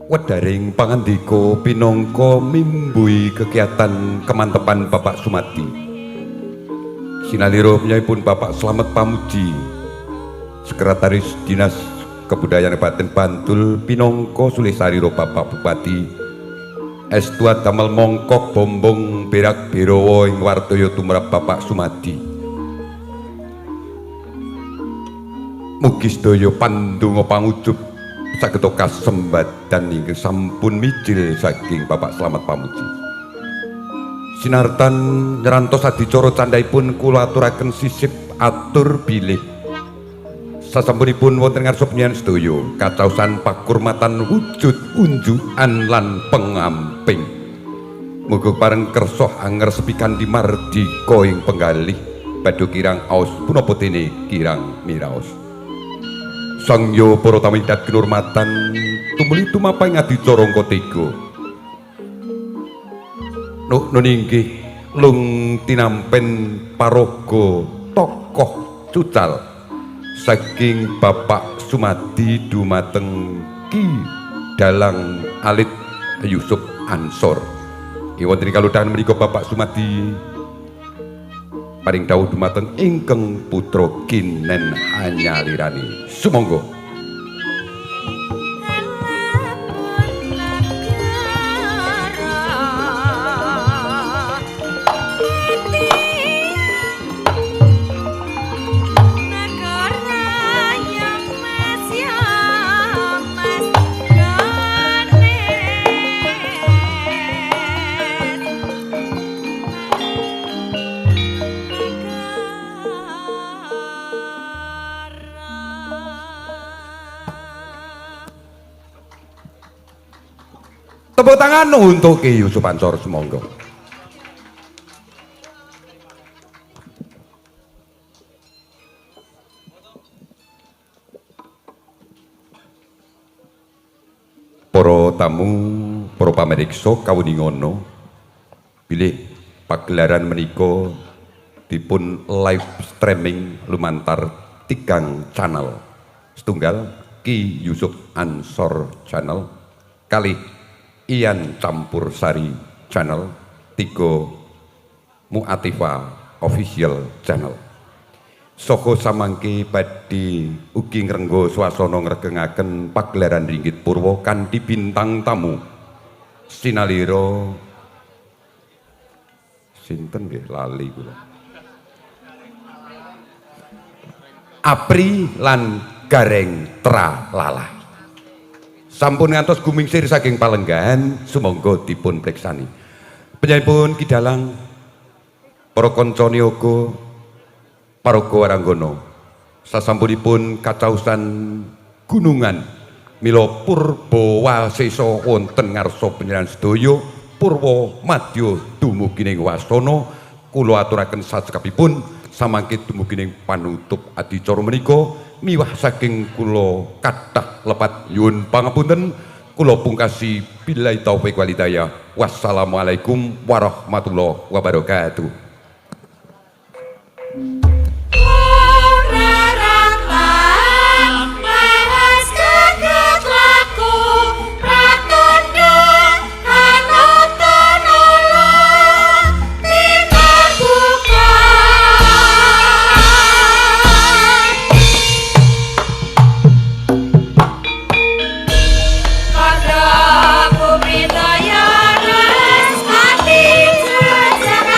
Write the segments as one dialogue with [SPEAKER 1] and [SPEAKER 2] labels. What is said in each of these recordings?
[SPEAKER 1] Wedaring pangandika pinangka mimbuhi kegiatan kemantepan Bapak Sumadi. Sinalira pun Bapak Slamet Pamuji, Sekretaris Dinas Kebudayaan Kabupaten Bantul pinangka sulih sarira Bapak Bupati Estu damel mongkok bombong berak birawa ing wardaya tumrap Bapak Sumadi. Mugi sedaya pandonga pangujub saged kasembadan ingkang sampun mijil saking Bapak Slamet Pamuji. Sinartan nyrantos adicara candhaipun kula aturaken sisip atur bilih sasampunipun wonten ngarsa panjenengan sedaya kacaosan pakurmatan wujud unjukan lan pengamping. Muga pareng kersa angresepi kanthi mardika ing penggalih badhe kirang aos punapa dene kirang miraos. Sangya para tamu ingkang kinurmatan tumuli tumapa ing adicara angka 3. Nuk inggih lung tinampen paraga tokoh cucal saking Bapak Sumadi dumateng Ki Dalang Alit Yusuf Ansor. Wonten ing kalodhangan menika Bapak Sumadi paring dawuh dumateng ingkang putra Kinen Anyalirani. Sumangga. Tepuk tangan untuk Ki Yusuf Ansor, sumangga. Para tamu, para pamirsa kawuningono bilih pagelaran menika dipun live streaming lumantar tigang channel. Setunggal Ki Yusuf Ansor Channel, kalih Ian Campur Sari Channel, 3 Muatifa Official Channel. Soko samangke badhe ugi ngrenggo swasana ngregengaken pagelaran Ringgit Purwa kanthi bintang tamu sinalira sinten nggih lali kula. Apri lan Gareng Tralala. Sampun ngantos gumingsir saking palenggahan, sumangga dipun priksani. Panjenenganipun Ki Dalang, para kanca niyaga, paraga waranggana, sasampunipun kacaosan gunungan mila purba wasesa wonten ngarsa panjenengan sedaya purwa madya dumugi ing wasana, kula aturaken sacekapipun samangke dumugi ing panutup adicara menika. Miwah saking kula kathah lepat nyuwun pangapunten, kula pungkasi billahi taufik wal hidayah. Wassalamualaikum warahmatullahi wabarakatuh.
[SPEAKER 2] Bumi daya, pati, jejak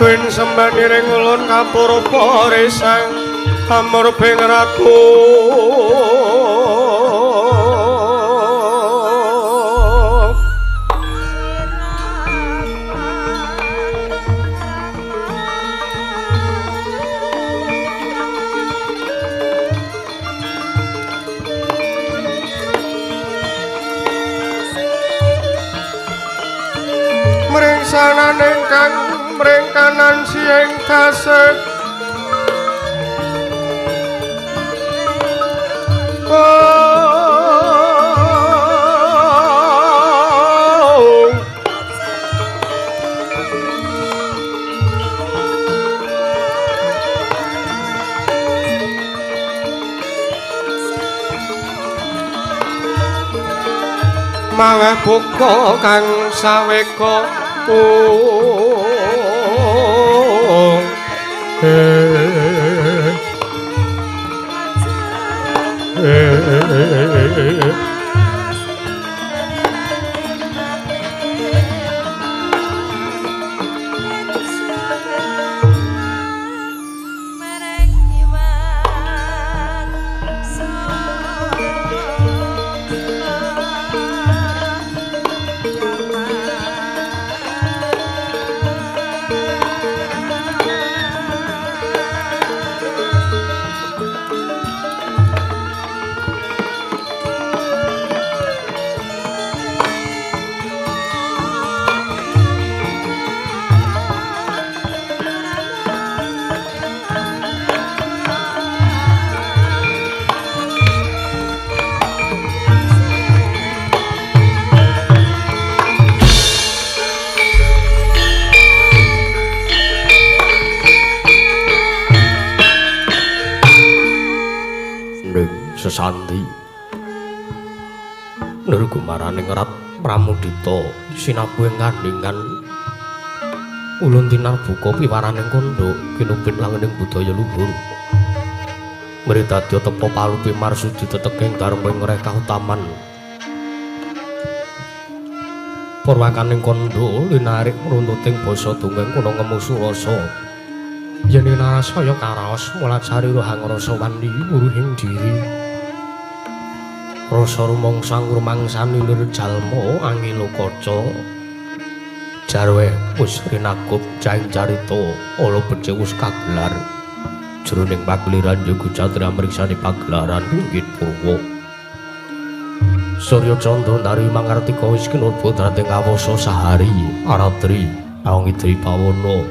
[SPEAKER 2] Tuwin sembaniring ulun kapurpa risang pamurbing ratu. Mringsananing kang mring kanan siing tasik maweh buka kang saweka.
[SPEAKER 3] Sesanti nurgumaraning rat Pramudita sinabu ing kandhingan ulun tinarbuka piwaraning kandha kinupit langening budaya luhur mridadya tepa palupi marsudi teteking dharma ing ngreh kautaman purwakaning kandha linarik runtuting basa dongeng kuna ngemu surasa yen narasaya karaos mulacari rohang rasa wani wuruhing diri rasa rumangsa ngrumangsani lir jalma angilo kaca jarwe wis rinakup jaing carita ala becik wis kagelar jroning pageliran yoga catra mriksani pagelaran inggih purwa surya candra nari mangartika wis kinurba dhateng kawasa sahari aratri awangidri pawana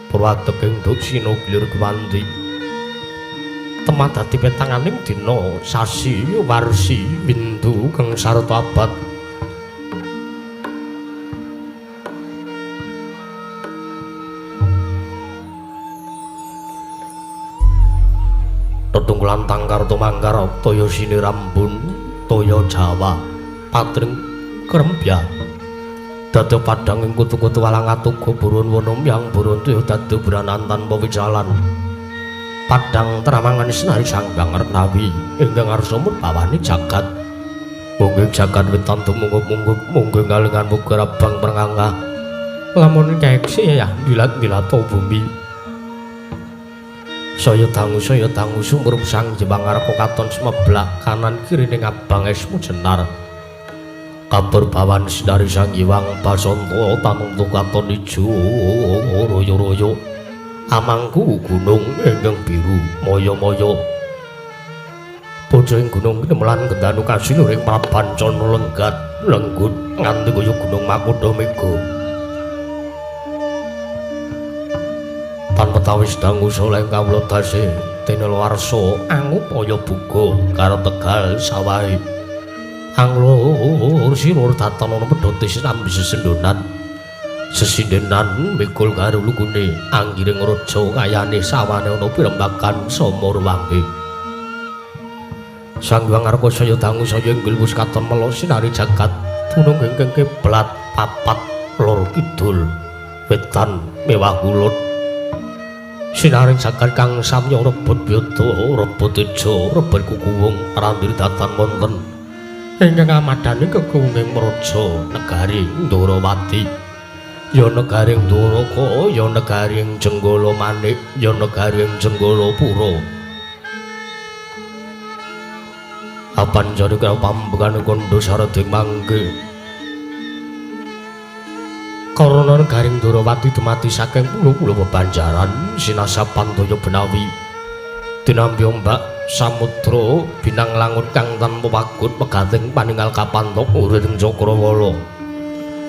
[SPEAKER 3] purwateking duksina glir gumanti temah dadi petanganing dina sasi warsi windu kang sarta abad tetunggulan tangkar tumangkar toya sinirambun toya Jawa patring krembya dadi padhang ing kutu-kutu walang atuga burun wono yang burun toya dadi branan tanpa wicalan padang terawangan sinari sang Bangarnawi ingkang ngarsa murbawani jagat mungguh jagat wetan tumunggup-munggup mungguh ngalengan mugar abang prengangah lamun keksi ya dilat-dilato bumi saya dangu sumrup sang Jebangarka katon semeblak kanan kirining abang esmu jenar kabar bawan sinari sang Hyang Basanta tanungtu katon ijo royo-royo amangku gunung ingkang biru maya-maya bocah ing gunung kinemelan gendanu kasiluring prabancana lenggat lenggut nganti kaya gunung Makutha Mega tanpa tawis dangu saleh kawula dase dene warsa angupaya buga karo Tegal sawahe anglur sirur datan ana pedhote sinambi sesendonan sesindenan mikul karo lugune anggiring raja kayane sawane ana pirembakan sama ruwange Sang Hyang Arka saya dangu saya inggil wis katon melo sinari jagat dunung ingkang kiblat papat lor kidul wetan mewah kulon sinaring jagat kang samya rebut byada rebut teja rebut kukuwung randiri datan wonten ingkang amadani kekuwunging praja negari Ndorowati. Ya negaring Dwaraka, ya negaring Jenggala Manik, ya negaring Jenggala Pura. Apan jare karo pambekane kandha sarading mangke. Karana negaring Dwarawati dumadi saking pulo-pulo bebanjaran sinasapan toya benawi. Tinampi ombak samudra binang langut kang tanpa wagut megating paningal kapantok uring cakrawala.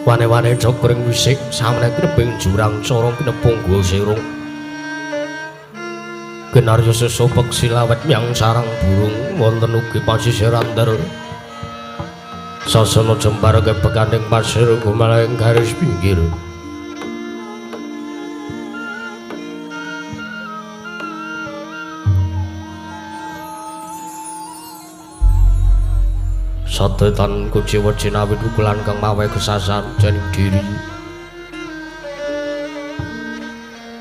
[SPEAKER 3] Wane-wane cakring wisik samene kreping jurang cara pinepung gua sirung. Genarya sesopek silawet yang sarang burung wonten ugi pasisir ander. Sasana jembar kebekaning pasir gumaleng garis pinggir. Sadetan kuciwa jinawi dukulan kang mawe kesasar janing diri.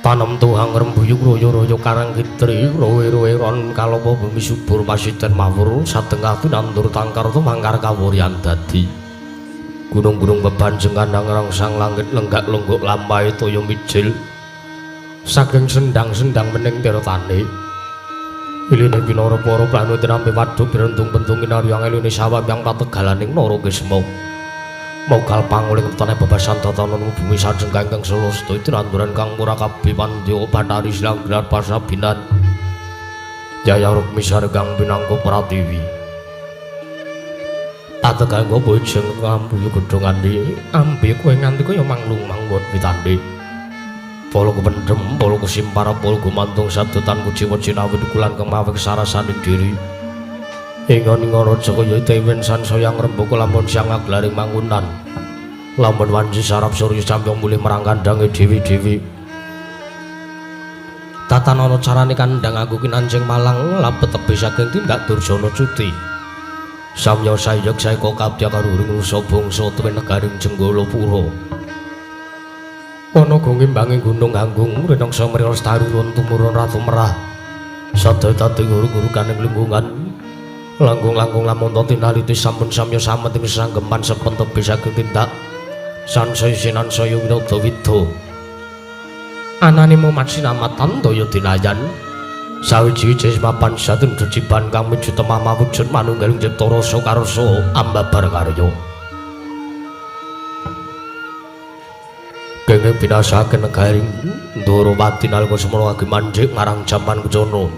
[SPEAKER 3] Tanem tuhang rembuyung royo-royo karang kitri rowe-rowe ron kalopo bumi subur pasiden mawur satengah tinandur tangkar tumangkar kawuryan dadi. Gunung-gunung bebanjengan ngrangsang langit lenggak-lenggok lampahe toya mijil saking sendang-sendang mening tirtane. Iline pinara para planu tinampi waduk birentung-bentung kinarya eline sawah yang pategalaning Narakisma. Mogal panguling wetone bebasan tatanan bumi sajengkang kang selasta tinanduran kang murah kabeh pandya Bathari Silanggelar pasabinan. Jaya Rukmi sargang pinangka pratiwi. Ategang bojeng ngambuyu gedhongane ambe kowe nganti kaya manglung mangwon witane. Polo kependhem, polo kesimpar, polo gumantung sadotan kuciwa jinawi dukulan kang mawe kesarasaning diri. Ingon-ingon raja kaya dewen sansaya ngrembaka lamun siang aglaring mangunan. Lamun wanci sarap surya samyong mulih marang kandhange dewi-dewi. Tatanana carane kandhang aku kinancing malang labet tebih saking tindak durjana cuti. Samya sayek saeka kabya karuring rusa bangsa tuwin negaring Jenggala Pura. Ana gong ngimbangi gunung Hanggung rinangsa mrila lestari tumurun ratu merah. Sadaya dadi guru-guru kaning lingkungan. Langkung-langkung lamun tinaliti sampun samya samet ing sanggeman sepen tebih saking tindak sansaya sinansaya winada wida. Anane momat sinamatan daya dinayan sawiji-wiji mapan saten jejiban kang miju temah mawujud manunggaling cipta rasa karsa ambabar karya. Kenging binasaken negaring Ndorowati nalika semono agi manjik marang jaman kencana.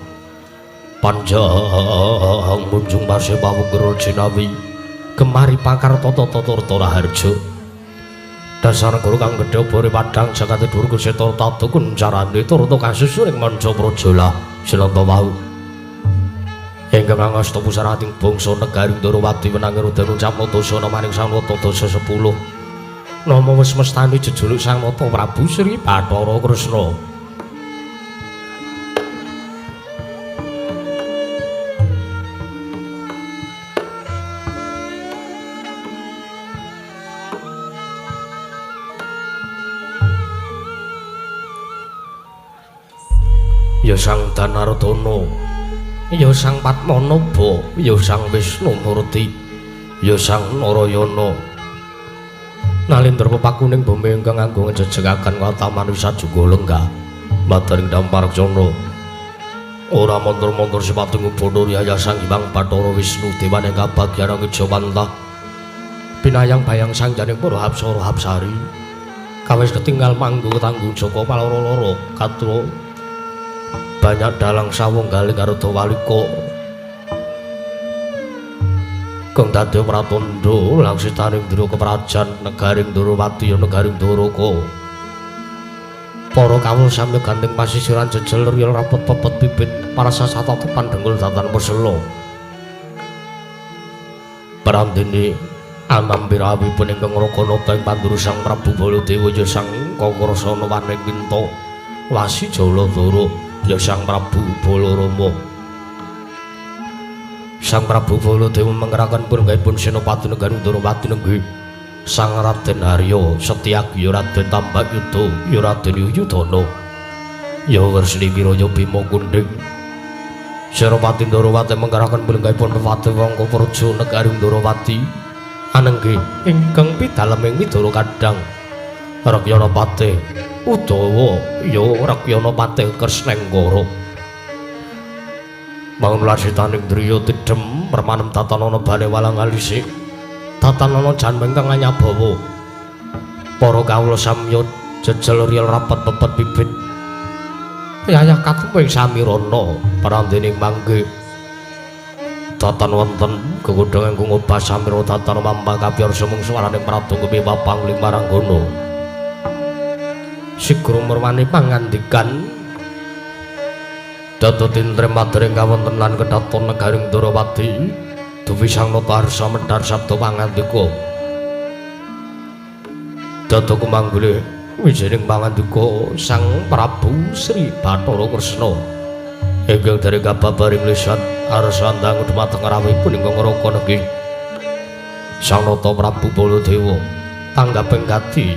[SPEAKER 3] Panjang munjung pasih pawukur jinawi gemari pakar tata tata raharja. Dasar guru kang gedhe bore padhang jagate dhuwur kuseta tata kuncarane turta kasusuring manca praja silanta wau. Ingkang angasta pusarating bangsa negaring Ndorowati wenangi Raden ucapna dasa namaning Sang Nata dasa 10. Nama wis mestani jejuluk Sang Nata Prabu Sri Bathara Kresna. Ya Sang Danardana, ya Sang Padmanaba, ya Sang Wisnumurti, ya Sang Narayana. Nalindra pepakuning bumi ingkang agung jejegaken kataman wisajuga lenggah mataring dampar cana. Ora montor-montor sipating ubana riyaya Sang Hyang Bathara Wisnu dewane kabagyan Jawantah. Pinayang bayang sangjaning para apsara hapsari. Kawis ketinggal manggung tanggung jaka paloro-loro katro banyak dalang sawung galing arda walika. Kang dadi pratandha laksitaning ndra keprajan negaring Ndorowati ya negaring Dwaraka. Para kawula sami gandeng pasisiran jejel riyel rapet pepet bibit parasasata pandengul datan pesela. Prandene anampirawipun ingkang Raganata ing panduru Sang Prabu Baladewa ya Sang Kakrasana waning Winta Wasi Jaladara ya Sang Prabu Balarama. Sang Prabu Baladewa mengeraken punggahipun Senopati Negari Ndorowati nenggih Sang Raden Harya Setyaki ya Raden Tambak Yuda ya Raden Yuyudana ya Wresni Wiraya Bima Kunding. Senopati Ndorowati mengeraken punggahipun Pepati Wangka Praja Negari Ndorowati anenggih ingkang pidaleming Widara Kadang Rakyana Patih Udawa ya Rakyana Patih Kresnenggara. Mangun lasitaning driya tidhem permanem tatanana bane walang alise. Tatanana janmeng kang anyabawa. Para kawula samya jejel riyel rapet pepet bibit. Yayah katuming samirana parandene mangke. Tatan wonten gegodhong ingkang obah samira tatan mampang kapiyarsa mung swaraning Prabu Gumiwa Pangling Maranggono. Sigra merwani pangandikan dadi tintrem madring kawonten lan kedaton negaring Ndrawati duwi Sang Nata Arsa medhar sabda pangandika. Dadi kumanggule wijining pangandika Sang Prabu Sri Bathara Kresna ingkang dereng kababaring lisan arsa ndang dumateng rawuhipun ingkang ngraka negi Sang Nata Prabu Baladewa tanggaping gati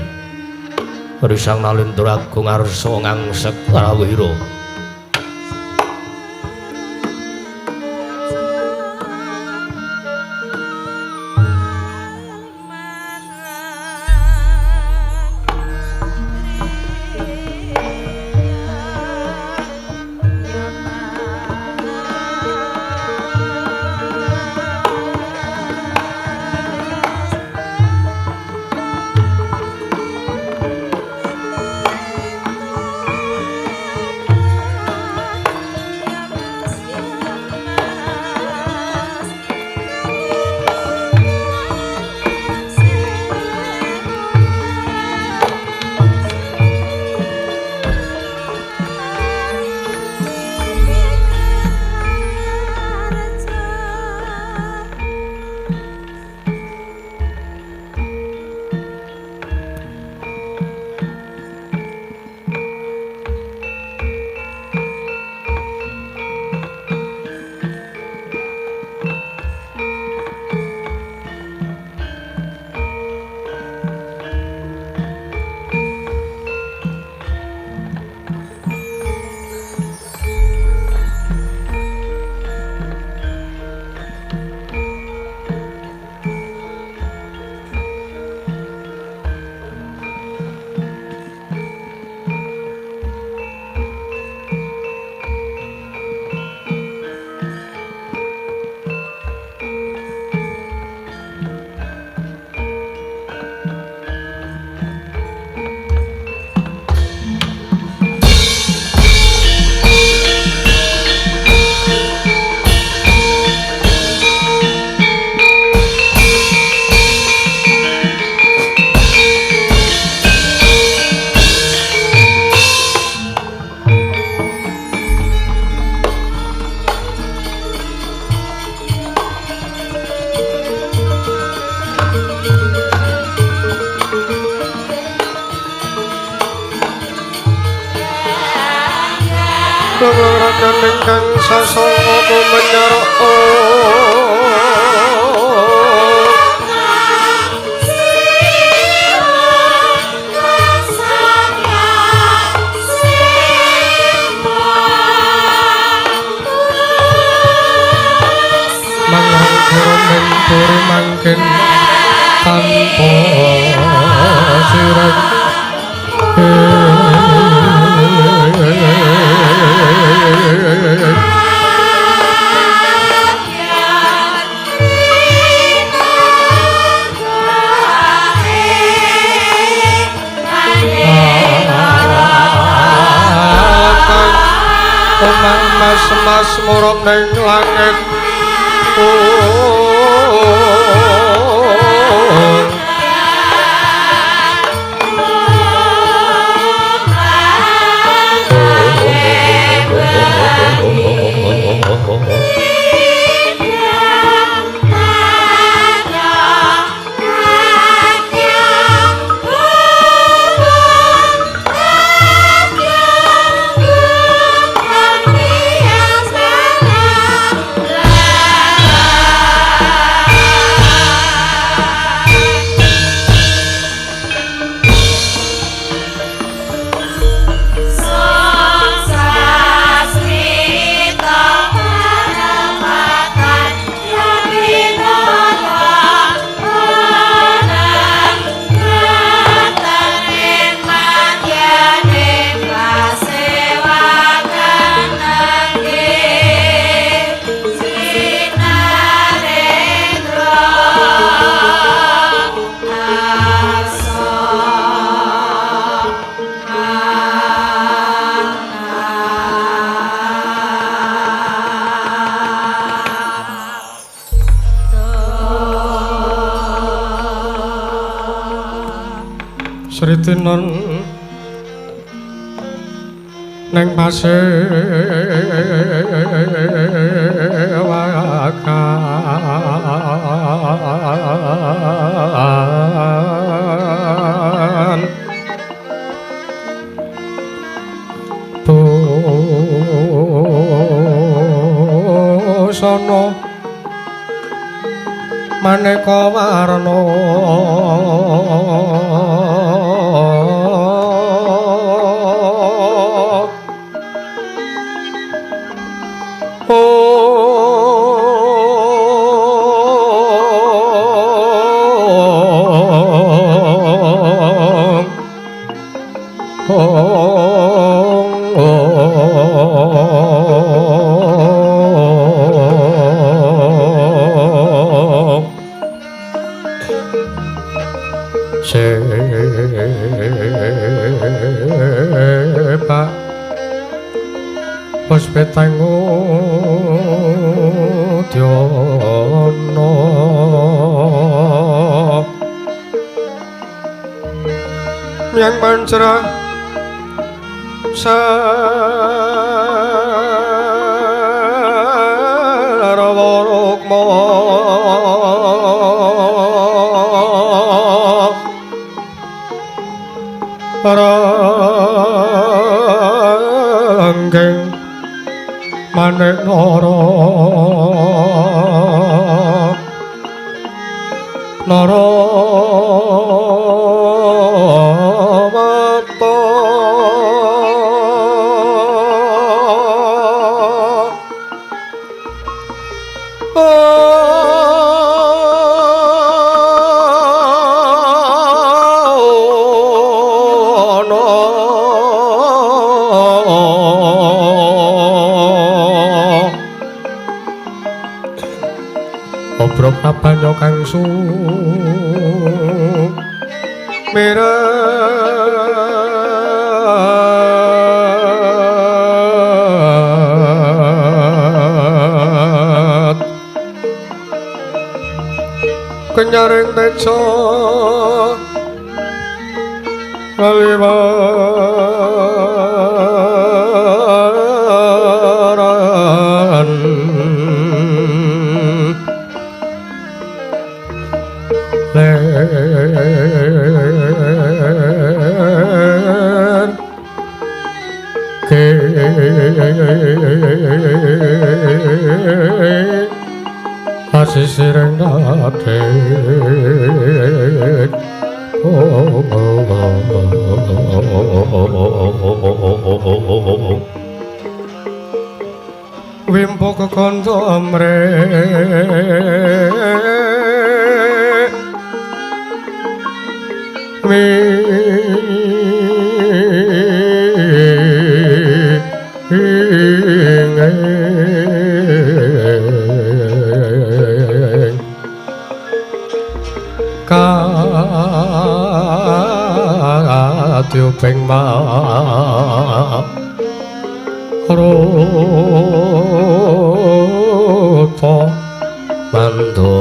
[SPEAKER 3] Risang Nalendra Agung arsa ngangsek rawuhira.
[SPEAKER 2] Ingkang sasanga kumenyara mangrangkara mung mangken tanpa sireng. Mas-mas murup ning langit. Titinan neng pasewakan busana maneka warna Sepak puspitang udyana yang mancerah sarwa rukma ranggeng manik nara nara mata Obrok kang sumirat kenyaring teja laliwaran ler ke asisiring dadi wimpo kekandha amre Kadyuping maruta mandha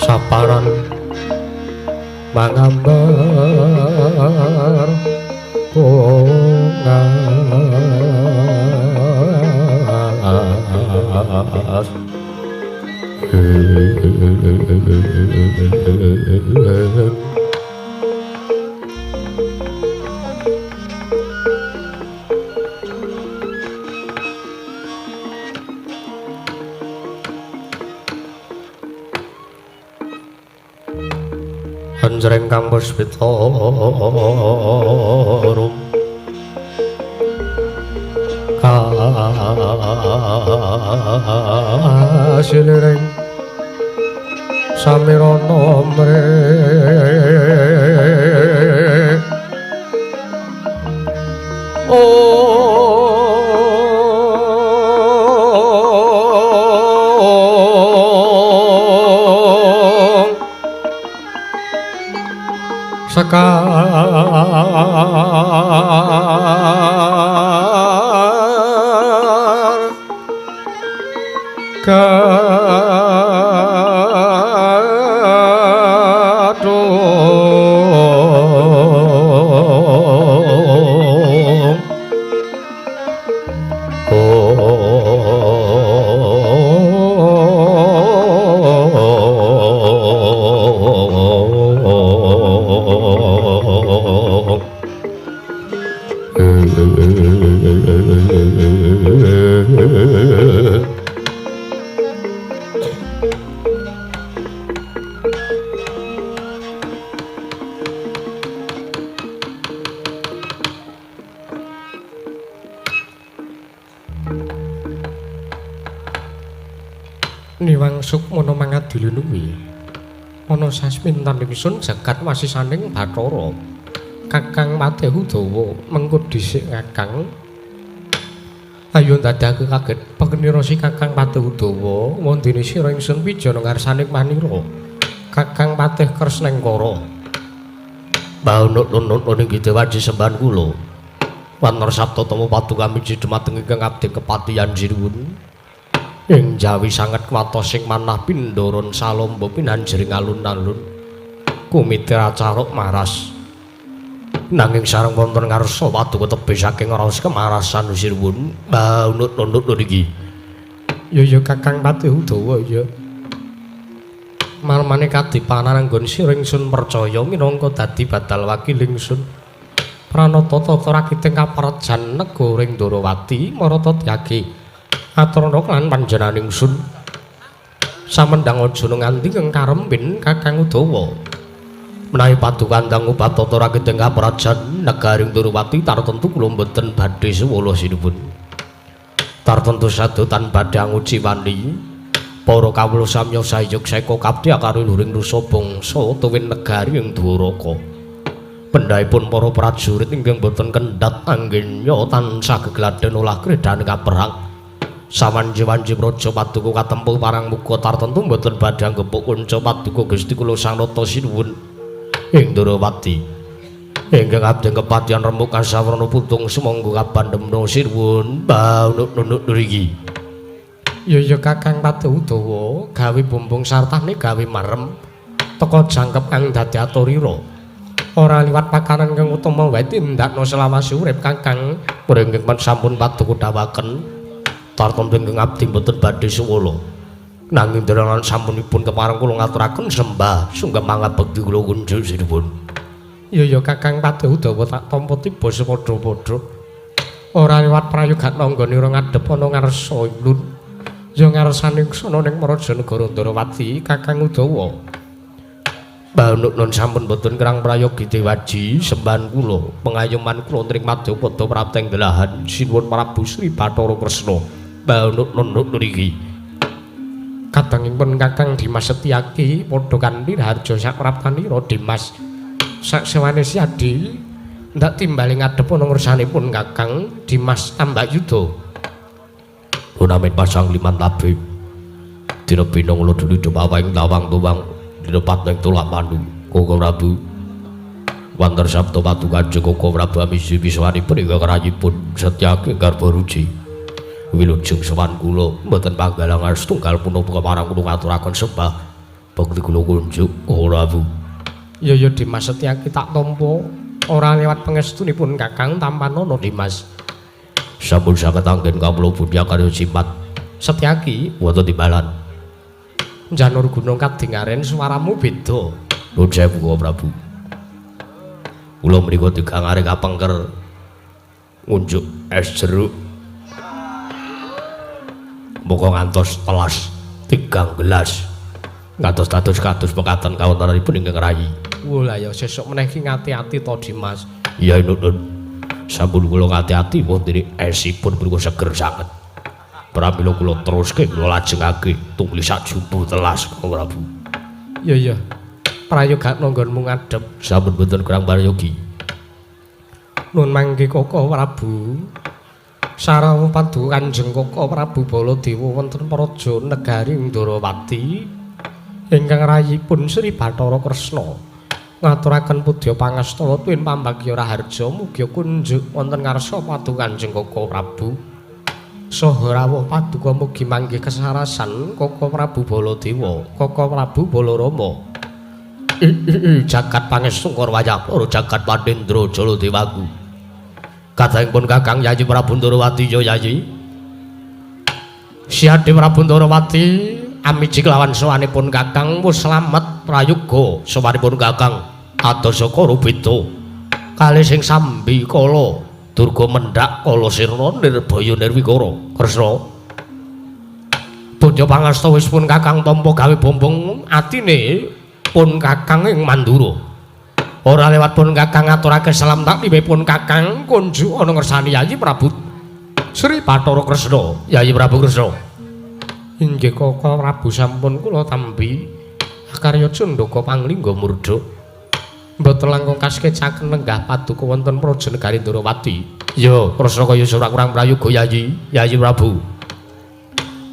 [SPEAKER 2] Saparan mangambar bungas Anjreng kang puspita rum kasiliring samirana mre oh. Sekar kadung Niwang sukmana mangadilinuwi ana sasmintan ingsun jagat wasisaning Bathara Kakang Patih Udawa mengko dhisik Kakang ayo ndadekake kaget pengenira si Kakang Patih Udawa wondene sira ingsun pijana ngarsaning manira Kakang Patih Kresnengkara. Baunut-nunut ing dewaji sembahan kula Wanara Sabta Tama Paduka miji dumateng ingkang abdi kepatihan sinuwun ing jawi sanget kuwatos sing manah pindharan salamba pinanjering alun-alun kumitra caruk maras nanging sareng wonten ngarsa paduka tebih saking raos kemarasan sinuwun. Baunut-nunut niki ya ya Kakang Patih Udawa ya marmane kadipanan anggon sira ingsun percaya minangka dadi badal wakil ingsun pranata tata rakiting kaprajan negara ing Ndorowati marata tyagi aturana lan panjenengan ingsun samendang aja nganti karembin Kakang Udawa menawi paduka ndang ubatata rakiting kaprajan negari Ndorowati tartentu kula mboten badhe suwala sinuwun tartentu sadotan badhe anguji wani para kawula samya sayuk seka kapti karo luhuring nusa bangsa tuwin negari ing Dwaraka pendhahipun para prajurit ingkang boten kendhat anggenya tansah gegladhen olah kredhane kaperang sawanji-wanji praja paduka katempuh parang muka tartentu mboten badhe anggepuk kunca paduka Gusti kula Sang Nata sinuwun ing Ndorowati ingkang abdi kepatihan remuk kasawarna putung sumangga kabandhemna sinuwun. Baunut-nunut niki ya ya Kakang Patih Udawa gawe bumbung sartane gawe marem teka jangkep kang dadi aturira ora liwat pakanan kang utama wae tindakno selawase urip Kakang pring sampun paduka dawaken tartemtu ingkang abdi mboten badhe suwala nanging derangan sampunipun kepareng kula ngaturaken sembah sungkem pangabekti kula kunjuk sinuwun. Ya ya Kakang Patih Udawa tak tampa tiba sepadha-padha ora liwat prayoga nanggonira ngadhep ana ngarsa ilun ya ngarsane sono ning Praja Negara Ndorowati Kakang Udawa. Baunut-nun sampun boten kerang prayogi dewaji sembahan kula pengayoman kula tring madyapada prapteng delahan sinuwun Prabu Sri Bathara Kresna. Baunut-nunut niki kadangipun Kakang Dimas Setyaki padha kanthi raharja sapraptanira Dimas saksewane Siadi ndak timbali ngadhep ana ngersanipun Kakang Dimas Ambakyuda. Gunamin pasang liman tabib dina binong loduli dumawaing tawang tuwang dina patning tulak mandu Koko Prabu Wantar Sabta Padu Kanjeng Koko Prabu amisi wiswanipun ingkang rayipun Setyaki garba ruji wilujeng sowan kula mboten panggalangan setunggal punapa kepareng kula ngaturaken sembah bekti kula kunjuk Koko Prabu. Ya ya Dimas Setyaki tak tampa ora lewat pangestunipun Kakang tampanana Dimas. Sampun saged anggen kawula budya karya jimat Setyaki wonten timbalan Janur Gunung kadingaren suaramu beda. Nuwun sewu Koko Prabu. Kula mriku digangare kapengker ngunjuk es jeruk. Muga ngantos telas 3 gelas. Ngantos dados kados pekaten kawontenanipun ingkang rayi. Wah lah ya sesuk meneh iki ngati-ati to Dimas. Iya nuwun. Sampun kula ngati-ati wonten esipun mriku seger sanget. Pramila kula teruske kula lajengake tungli sak jumbu telas Koko Prabu. Ya ya. Prayoga nggonmu ngadhep. Sampun boten kurang prayogi. Nun mangke Koko Prabu. Sarawa paduka Kanjeng Koko Prabu Baladewa wonten praja negari Ndorowati ingkang rayipun Sri Bathara Kresna. Ngaturaken pudya pangastawa tuwin pambagya raharja mugi kunjuk wonten ngarsa paduka Kanjeng Koko Prabu. Saha rawuh paduka mugi manggih kesarasan Koko Prabu Baladewa, Koko Prabu Balarama. Jagat pangestu wayah para jagat Pandhendra Jaladewaku. Kadangipun Kakang Yayi Prabu Ndorowati ya Yayi. Siade Prabu Ndorowati amiji kelawan sowanipun Kakang wis slamet prayoga sowanipun Kakang adosa karo beda kalih sing sambi kala durga mendhak kala sirna nirbaya nirwikara. Kresna pundya pangasta wis pun Kakang tampa gawe bombong atine pun Kakang ing Mandura. Ora lewat pun Kakang ngaturake salam taklime pun Kakang kunjuk ana ngersani Yayi Prabu Sri Bathara Kresna. Yayi Prabu Kresna. Inggih Koko Prabu sampun kula tampi akarya cundaka panglingga murda. Mboten langkung kaskecaken lenggah paduka wonten praja negari Ndorowati. Ya, Kresna kaya ora kurang prayoga Yayi, Yayi Prabu.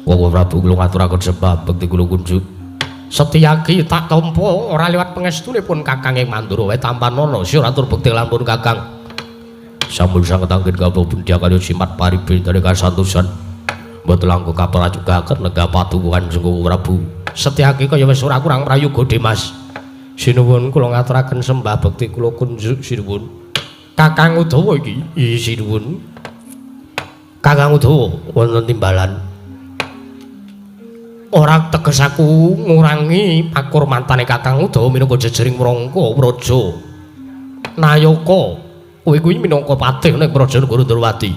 [SPEAKER 2] Koko Prabu kula ngaturaken sembah bekti kula kunjuk. Setyaki tak tampa ora liwat pangestunipun Kakang ing Mandura wae tampanana sira atur bekti lan pun Kakang. Sampun sanget anggen kawula pundhya kaliyan simat paribendane kasantosan. Mboten langkung kaprajugaken lenggah paduka Kanjeng Prabu. Setyaki kaya wis ora kurang prayoga Dimas. Sinuwun kula ngaturaken sembah bekti kula kunjuk sinuwun. Kakang Udawa iki? Iya sinuwun. Kakang Udawa wonten timbalan. Ora teges aku ngurangi pakurmatane Kakang Udawa minangka jejering mrangka praja. Nayaka kowe kuwi minangka patih ning praja negara Ndorowati.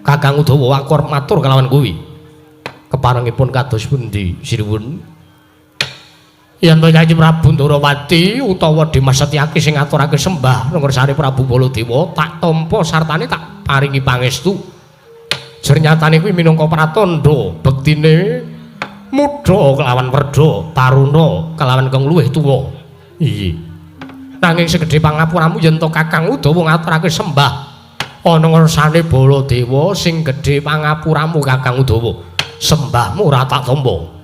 [SPEAKER 2] Kakang Udawa aku matur kelawan kuwi. Keparengipun kados pundi sinuwun? Yen to Yayi Prabu Ndorowati utawa Dimas Setyaki sing ngaturake sembah ngersane Prabu Baladewa tak tampa sartane tak paringi pangestu. Jernyatane kuwi minangka pratandha bektine mudha kelawan werda, taruna kelawan kang luwih tuwa. Iya. Nanging segedhe pangapuramu yen to Kakang Udawa ngaturake sembah ana ngersane Baladewa sing gedhe pangapuramu Kakang Udawa. Sembahmu ora tak tampa.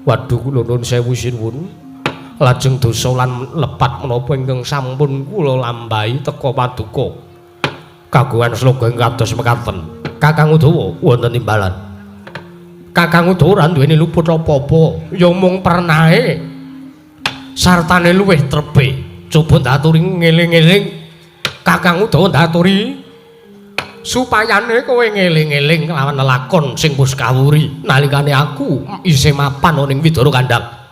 [SPEAKER 2] Waduh kula nuwun sewu sinuwun. Lajeng dosa lan lepat menapa ingkang sampun kula lampahi teka paduka. Kagungan sloga ing kados mekaten. Kakang Udawa wonten timbalan. Kakang Udawa ora duweni luput apa-apa, ya mung pernahe sartane luwih trepe. Coba ndaturi ngeling-eling. Kakang Udawa ndaturi supayane kowe ngeling-eling lawan lelakon sing wis kawuri nalikane aku isih mapan ana ning Widara Kandhang.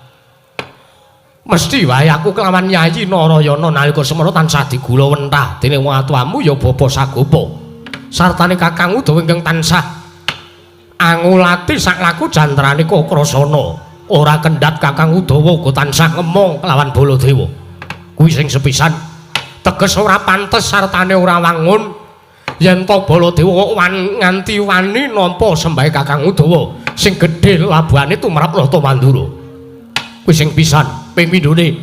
[SPEAKER 2] Mesti wae aku kelawan Yayi Narayana nalika semana tansah digula wentah dening wong atuwamu ya Bapa Sagopa. Sartane Kakang Udawa ingkang tansah angulati saklaku jantrane Kokrasana. Ora kendhat Kakang Udawa uga tansah ngemong kelawan Baladewa. Kuwi sing sepisan. Teges ora pantes sartane ora wangun yen to Baladewa kok nganti wani nampa sembahe Kakang Udawa sing gedhe labuhane tumrap Nata Mandura. Kuwi sing pisan. Ping pindhone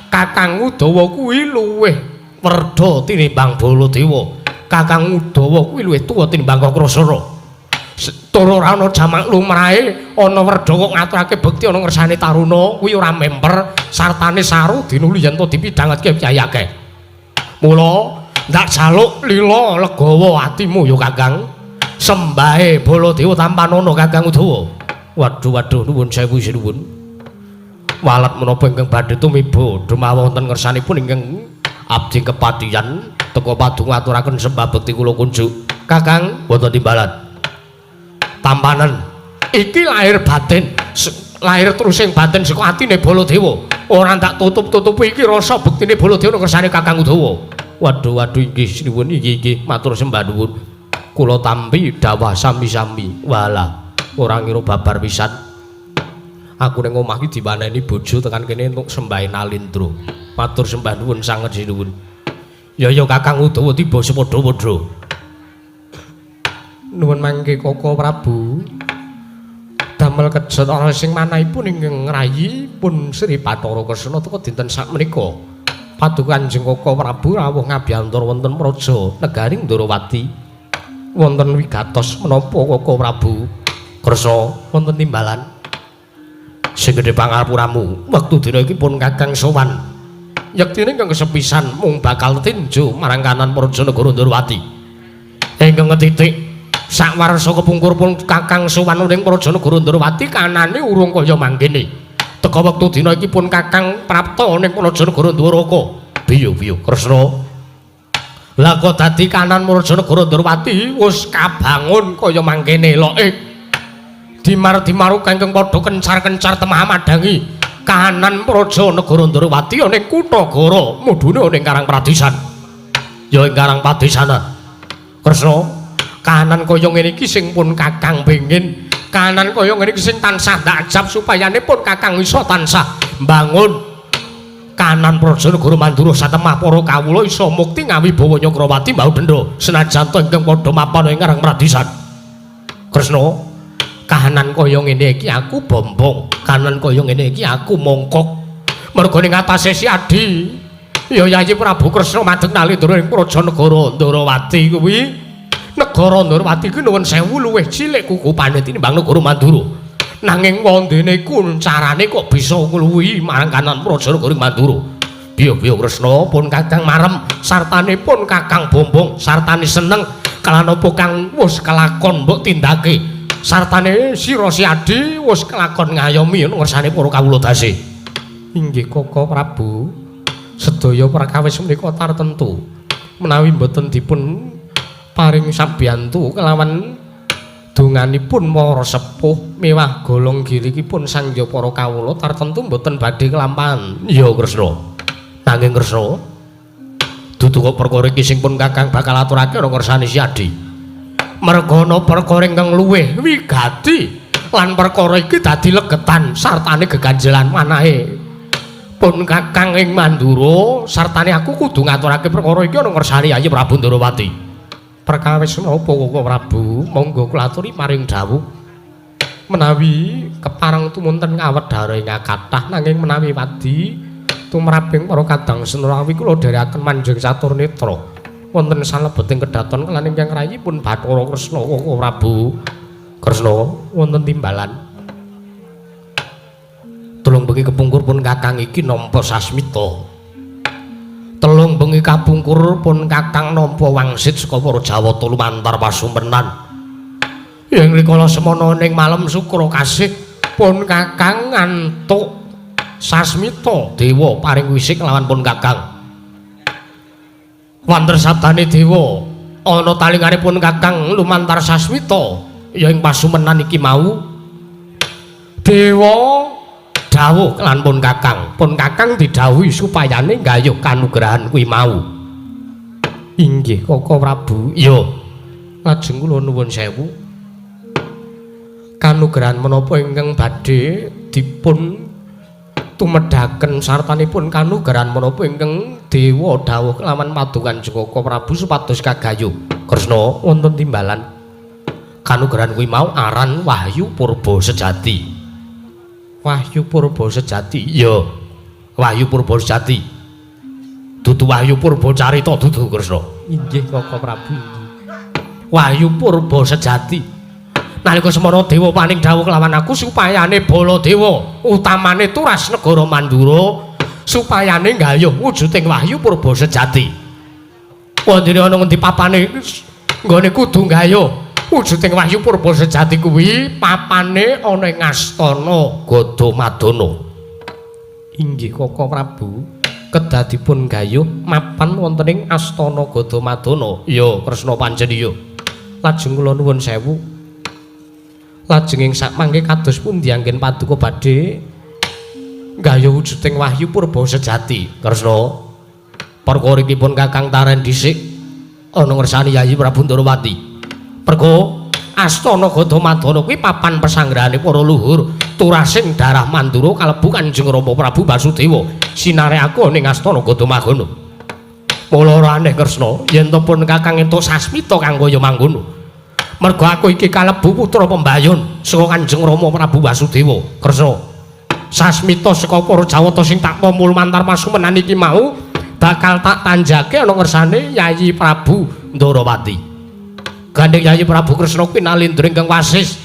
[SPEAKER 2] Kakang Udawa kuwi luwih werda tinimbang Baladewa. Kakang Udawa kuwi luwih tuwa tinimbang Kakrasana. Tur ora ana jamak lumrahe ana werda kok ngaturake bekti ana ngersane taruna kuwi ora memper sartane saru dinuli yen to dipidhangetke kyai akeh. Mula ndak jaluk lila legawa atimu ya Kakang. Sembahe Baladewa tampanana Kakang Udawa. Waduh waduh nuwun sewu sinuwun. Walet menapa ingkang badhe tumiba dumawa wonten ngersanipun ingkang abdi kepatihan teka padunga aturaken sembah bekti kula kunjuk. Kakang wonten timbalan. Tampanen iki lahir batin, lahir terus sing batin saka atine Baladewa. Ora tak tutup-tutupi iki rasa bektine Baladewa ngersane Kakang Udawa. Waduh waduh inggih sinuwun inggih inggih matur sembah nuwun. Kula tampi dawah sami-sami. Walah ora ngira babar pisan. Aku ning omah iki diwaneni bojo tekan kene entuk sembahe Nalindra. Matur sembah nuwun sanget sinuwun. Ya ya Kakang Udawa tiba sepadha-padha. Nuwun mangke Koko Prabu. Damel kejot ana sing manahipun ingkang ngrayi pun Sri Bathara Kresna teka dinten sakmenika. Paduka Kanjeng Koko Prabu rawuh ngabyantar wonten praja negari Ndorowati. Wonten wigatos menapa Koko Prabu? Kresna wonten timbalan. Sing gedhe pangapuramu wektu dina iki pun Kakang sowan. Yektine ingkang kesepisan mung bakal tinju marang kanan Praja Negara Ndorowati. Ingkang ketitik sakwarsa kepungkur pun Kakang sowan ning Praja Negara Ndorowati kanane urung kaya mangkene. Teka wektu dina iki pun Kakang prapta ning Praja Negara Dwaraka. Biyo-biyo Kresna. Lah kok dadi kanan Praja Negara Ndorowati wis kabangun kaya mangkene loke. Dimar-dimaru kang padha kencar-kencar temah madangi kahanan Praja Negara Ndorowati ana ning kutha Gara mudhune ana ning Karang Pradisan. Ya ing Karang Padesana. Kresna, kahanan kaya ngene iki sing pun Kakang pengin, kahanan kaya ngene iki sing tansah ndak ajab supayane pun Kakang iso tansah mbangun kahanan Praja Negara Mandura satemah para kawula iso mukti ngawibawa Nyakrawati mbau denda senajan to ingkang padha mapan ing Karang Pradisan. Kresna, kahanan kaya ngene iki aku bombong, kahanan kaya ngene iki aku mongkok. Mergo ning atase si Adi, ya Yayi Prabu Kresna madeg nalindra ing Praja Negara Ndorowati kuwi. Negara Ndorowati kuwi nuwun sewu luwih cilik kukupane tinimbang negara Mandura. Nanging wondene kuncarane kok bisa ngluwihi marang kahanan Praja Negara Mandura. Biyo-biyo Kresna pun Kakang marem, sartane pun Kakang bombong, sartane seneng kelan apa kang wis kelakon mbok tindake. Sartane sira si Adi wis kelakon ngayomi ngersane para kawula dase. Inggih Koko Prabu, sedaya perkawis menika tartemtu menawi mboten dipun paring sabiyantu kelawan donganipun para sepuh miwah golong girikipun sangya para kawula tartemtu mboten badhe kelampahan. Ya Kresna. Nanging Kresna, dudu kok perkara iki sing pun Kakang bakal aturake ana ngersane si Adi. Merga ana perkara ingkang luwih wigati lan perkara iki dadi legetan sartane geganjelan manahe pun Kakang ing Mandura sartane aku kudu ngaturake perkara iki ana ngersane Yayi Prabu Ndorowati. Perkawis menapa Koko Prabu? Monggo kula aturi paring dawuh. Menawi kepareng tumunten kawedhara ingkang kathah nanging menawi wadi tumraping para kadang senurawi kula dherekaken manjing catur netra wonten salebeting kedaton kelan ingkang rayipun Bathara Kresna Koko Prabu. Kresna wonten timbalan. Telung bengi kepungkur pun Kakang iki nampa sasmita. Telung bengi kapungkur pun Kakang nampa wangsit saka para Jawata lumantar pasumenan. Ing rikala semana ning malem sukra kasih pun Kakang ngantuk sasmita dewa paring wisik lawan pun Kakang. Wanter sabdane dewa ana talingane pun Kakang lumantar sasmita ya ing pasumenan iki mau. Dewa dawuh lan pun Kakang, pun Kakang didhawuhi supayane nggayuh kanugrahan kuwi mau. Inggih Koko Prabu. Iya. Lajeng kula nuwun sewu. Kanugrahan menapa ingkang badhe dipun tumedhaken sartanipun kanugrahan menapa ingkang dewa dawuh kelawan paduka Koko Prabu supados kagayuh. Kresna wonten timbalan. Kanugrahan kuwi mau aran Wahyu Purba Sejati. Wahyu Purba Sejati. Iya. Wahyu Purba Sejati. Dudu Wahyu Purba Carita dudu Kresna. Inggih Koko Prabu. Wahyu Purba Sejati. Nalika semana dewa paning dawuh kelawan aku supayane Baladewa utamane turas negara Mandura supayane nggayuh wujuding Wahyu Purba Sejati. Wondene ana ngendi papane nggone kudu nggayuh wujuding Wahyu Purba Sejati kuwi papane ana ing astana Gadamadana. Inggih Koko Prabu, kedah dipun gayuh mapan wonten ing astana Gadamadana. Ya Kresna pancen iya. Lajeng kula nuwun sewu. Lajeng ing sakmangke kados pundi anggen paduka badhe nggayuh wujuding Wahyu Purba Sejati. Kresna, perkara iki pun Kakang taren dhisik ana ngersani Yayi Prabu Ndorowati. Pergo astana Gadamadana kuwi papan pesanggrahane para luhur turasing darah Mandura kalebu Kanjeng Rama Prabu Basudewa sinare aku ning astana Gadamadana. Mula ora aneh Kresna yen to pun Kakang entuk sasmita kang kaya mangkono. Mergo aku iki kalebu putra pembayun saka Kanjeng Rama Prabu Basudewa. Kresna, sasmita saka para Jawata sing tak tampa lumantar pasumenan iki mau bakal tak tanjake ana ngersane Yayi Prabu Ndorowati. Gandeng Yayi Prabu Kresna kuwi nalindra ingkang wasis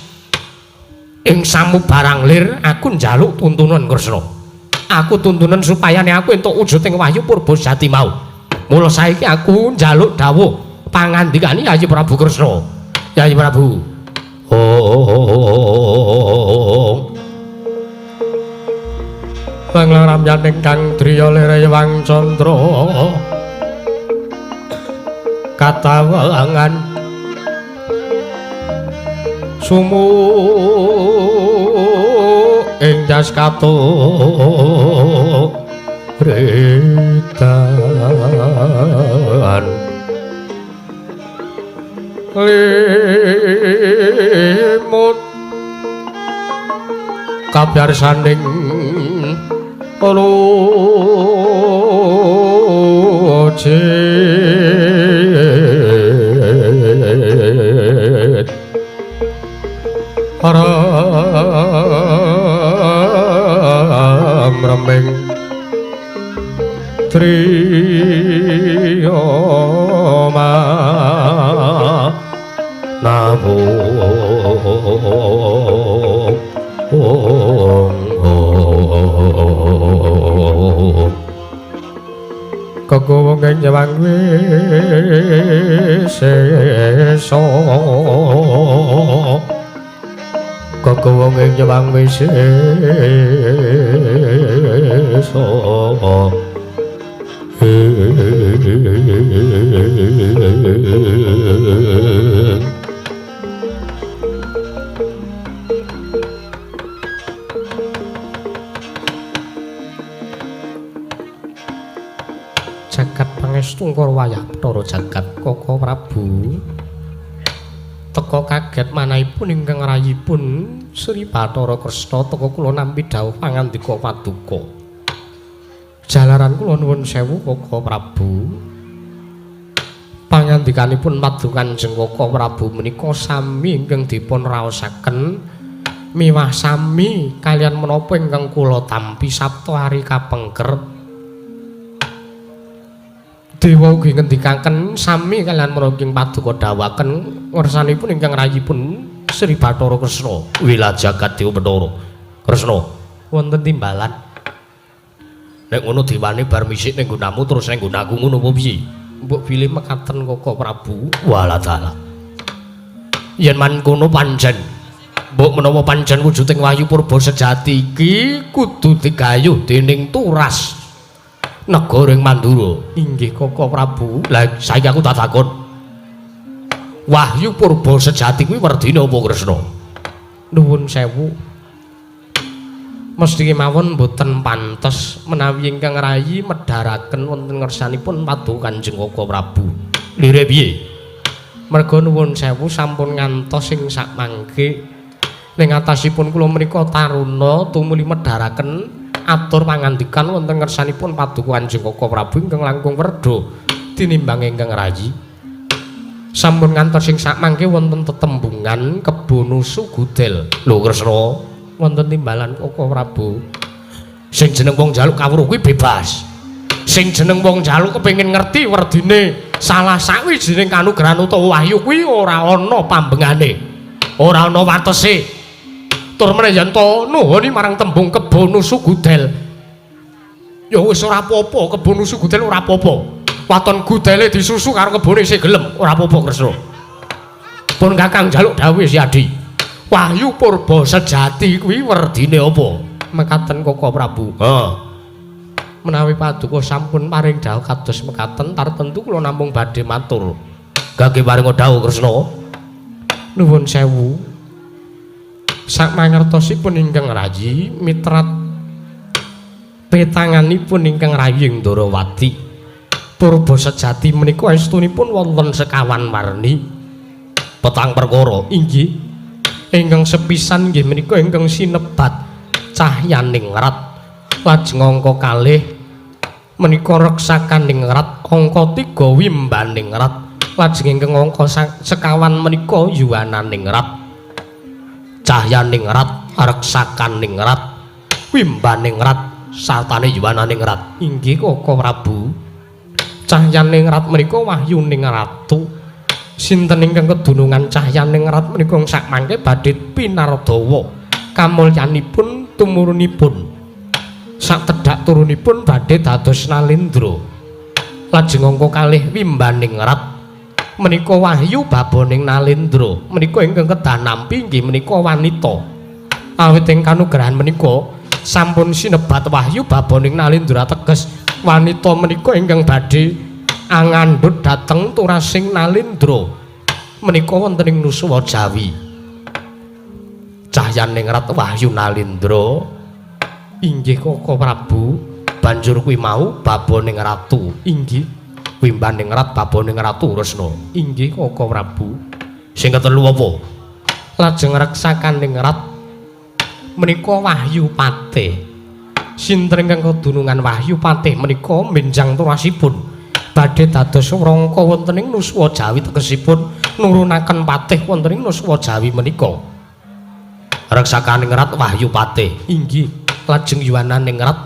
[SPEAKER 2] ing samubarang lir aku njaluk tuntunan Kresna. Aku tuntunan supayane aku entuk wujuding wahyu purba sejati mau. Mula saiki aku njaluk dawuh pangandikane Yayi Prabu Kresna. Yayi Prabu. Oh. Bangla ramyaning kang driya lere Wang Candra. Katawangan sumu ing jas kato retan limut kabyarsaning lujit ram remeng triyoma namo kegowong ing jewang wisesa kegowong ing jewang wisesa jagat pangestu ngkara wayah Bathara jagat Koko Prabu teka kaget manahipun ingkang rayipun Sri Bathara Kresna teka kula nampi dawuh pangandika paduka. Jalaran kula nuwun sewu Koko Prabu. Pangandikanipun paduka Kanjeng Koko Prabu menika sami ingkang dipun raosaken miwah sami kaliyan menapa ingkang kula tampi Sabta hari kapengker. Dewa ugi ngendikaken sami kaliyan menapa ing paduka dawuhaken ngersanipun ingkang rayipun Sri Bathara Kresna. Wila jagat Dewa Bathara Kresna wonten timbalan. Nek ngono dewane bar misik ning nggonamu terus ning nggonaku ngono apa piye? Mbok bilih mekaten Koko Prabu. Walah dalah. Yen mankono pancen mbok menawa pancen wujuding wahyu purba sejati iki kudu digayuh dening turas negara ing Mandura. Inggih Koko Prabu. Lah saiki aku tak takon. Wahyu purba sejati kuwi werdine apa Kresna? Nuwun sewu. Mesti kemawon mboten pantes menawi ingkang rayi medharaken wonten ngersanipun paduka Kanjeng Koko Prabu. Lire piye? Merga nuwun sewu sampun ngantos sing sakmangke ning atasipun kula menika taruna tumuli medharaken atur pangandikan wonten ngersanipun paduka Kanjeng Koko Prabu ingkang langkung werda tinimbang ingkang rayi. Sampun ngantos sing sakmangke wonten tetembungan kebo nusu gudel. Lho Kresna, wonten timbalan Koko Prabu. Sing jeneng wong njaluk kawruh kuwi bebas. Sing jeneng wong njaluk kepengin ngerti werdine salah sawijining kanugrahan utawa wahyu kuwi ora ana pambengane. Ora ana watese. Tur meneh yen to nuhuni marang tembung kebo nusu gudel. Ya wis ora apa-apa, kebo nusu gudel ora apa-apa. Waton gudele disusu karo kebone isih gelem, ora apa-apa Kresna. Pun Kakang njaluk dawuh si Adi. Wahyu purba sejati kuwi werdine apa? Mekaten Koko Prabu. Heeh. Menawi paduka sampun paring dawuh kados mekaten tartentu kula namung badhe matur. Gage paring dawuh Kresna. Nuwun sewu. Sakmangertosipun ingkang rayi mitrat petanganipun ingkang rayi Ndorowati. Purba sejati menika estunipun wonten sekawan warni. Petang perkara inggih. Ingkang sepisan nggih menika ingkang sinebat cahyaning rat. Lajeng angka kalih menika reksakaning rat, angka 3 wimbaning rat. Lajeng ingkang angka sekawan menika yuwananing rat. Cahyaning rat, reksakaning rat, wimbaning rat, sartane yuwananing rat. Inggih Koko Prabu. Cahyaning rat menika wahyuning ratu. Sinten ingkang kedunungan cahyaning rat menika sakmangke badhe pinardawa kamulyanipun tumurunipun. Sak tedhak turunipun badhe dados Nalendra. Lajeng angka kalih wimbaning rat menika wahyu baboning Nalendra. Menika ingkang kedah nampi inggih menika wanita. Awit ing kanugrahan menika sampun sinebat wahyu baboning Nalendra teges wanita menika ingkang badhe angandhut dhateng turasing Nalendra. Menika wonten ing Nuswa Jawi. Cahyaning rat wahyu Nalendra inggih Koko Prabu. Banjur kuwi mau baboning ratu inggih wimbaning rat baboning ratu Kresna inggih Koko Prabu. Sing ketelu apa? Lajeng reksakaning rat menika wahyu patih. Sinten ingkang kedunungan wahyu patih menika benjang turasipun badhe dados wrangka wonten ing Nuswa Jawi tegesipun nurunaken patih wonten ing Nuswa Jawi menika. Reksakaning rat wahyu patih inggih. Lajeng yuwananing rat,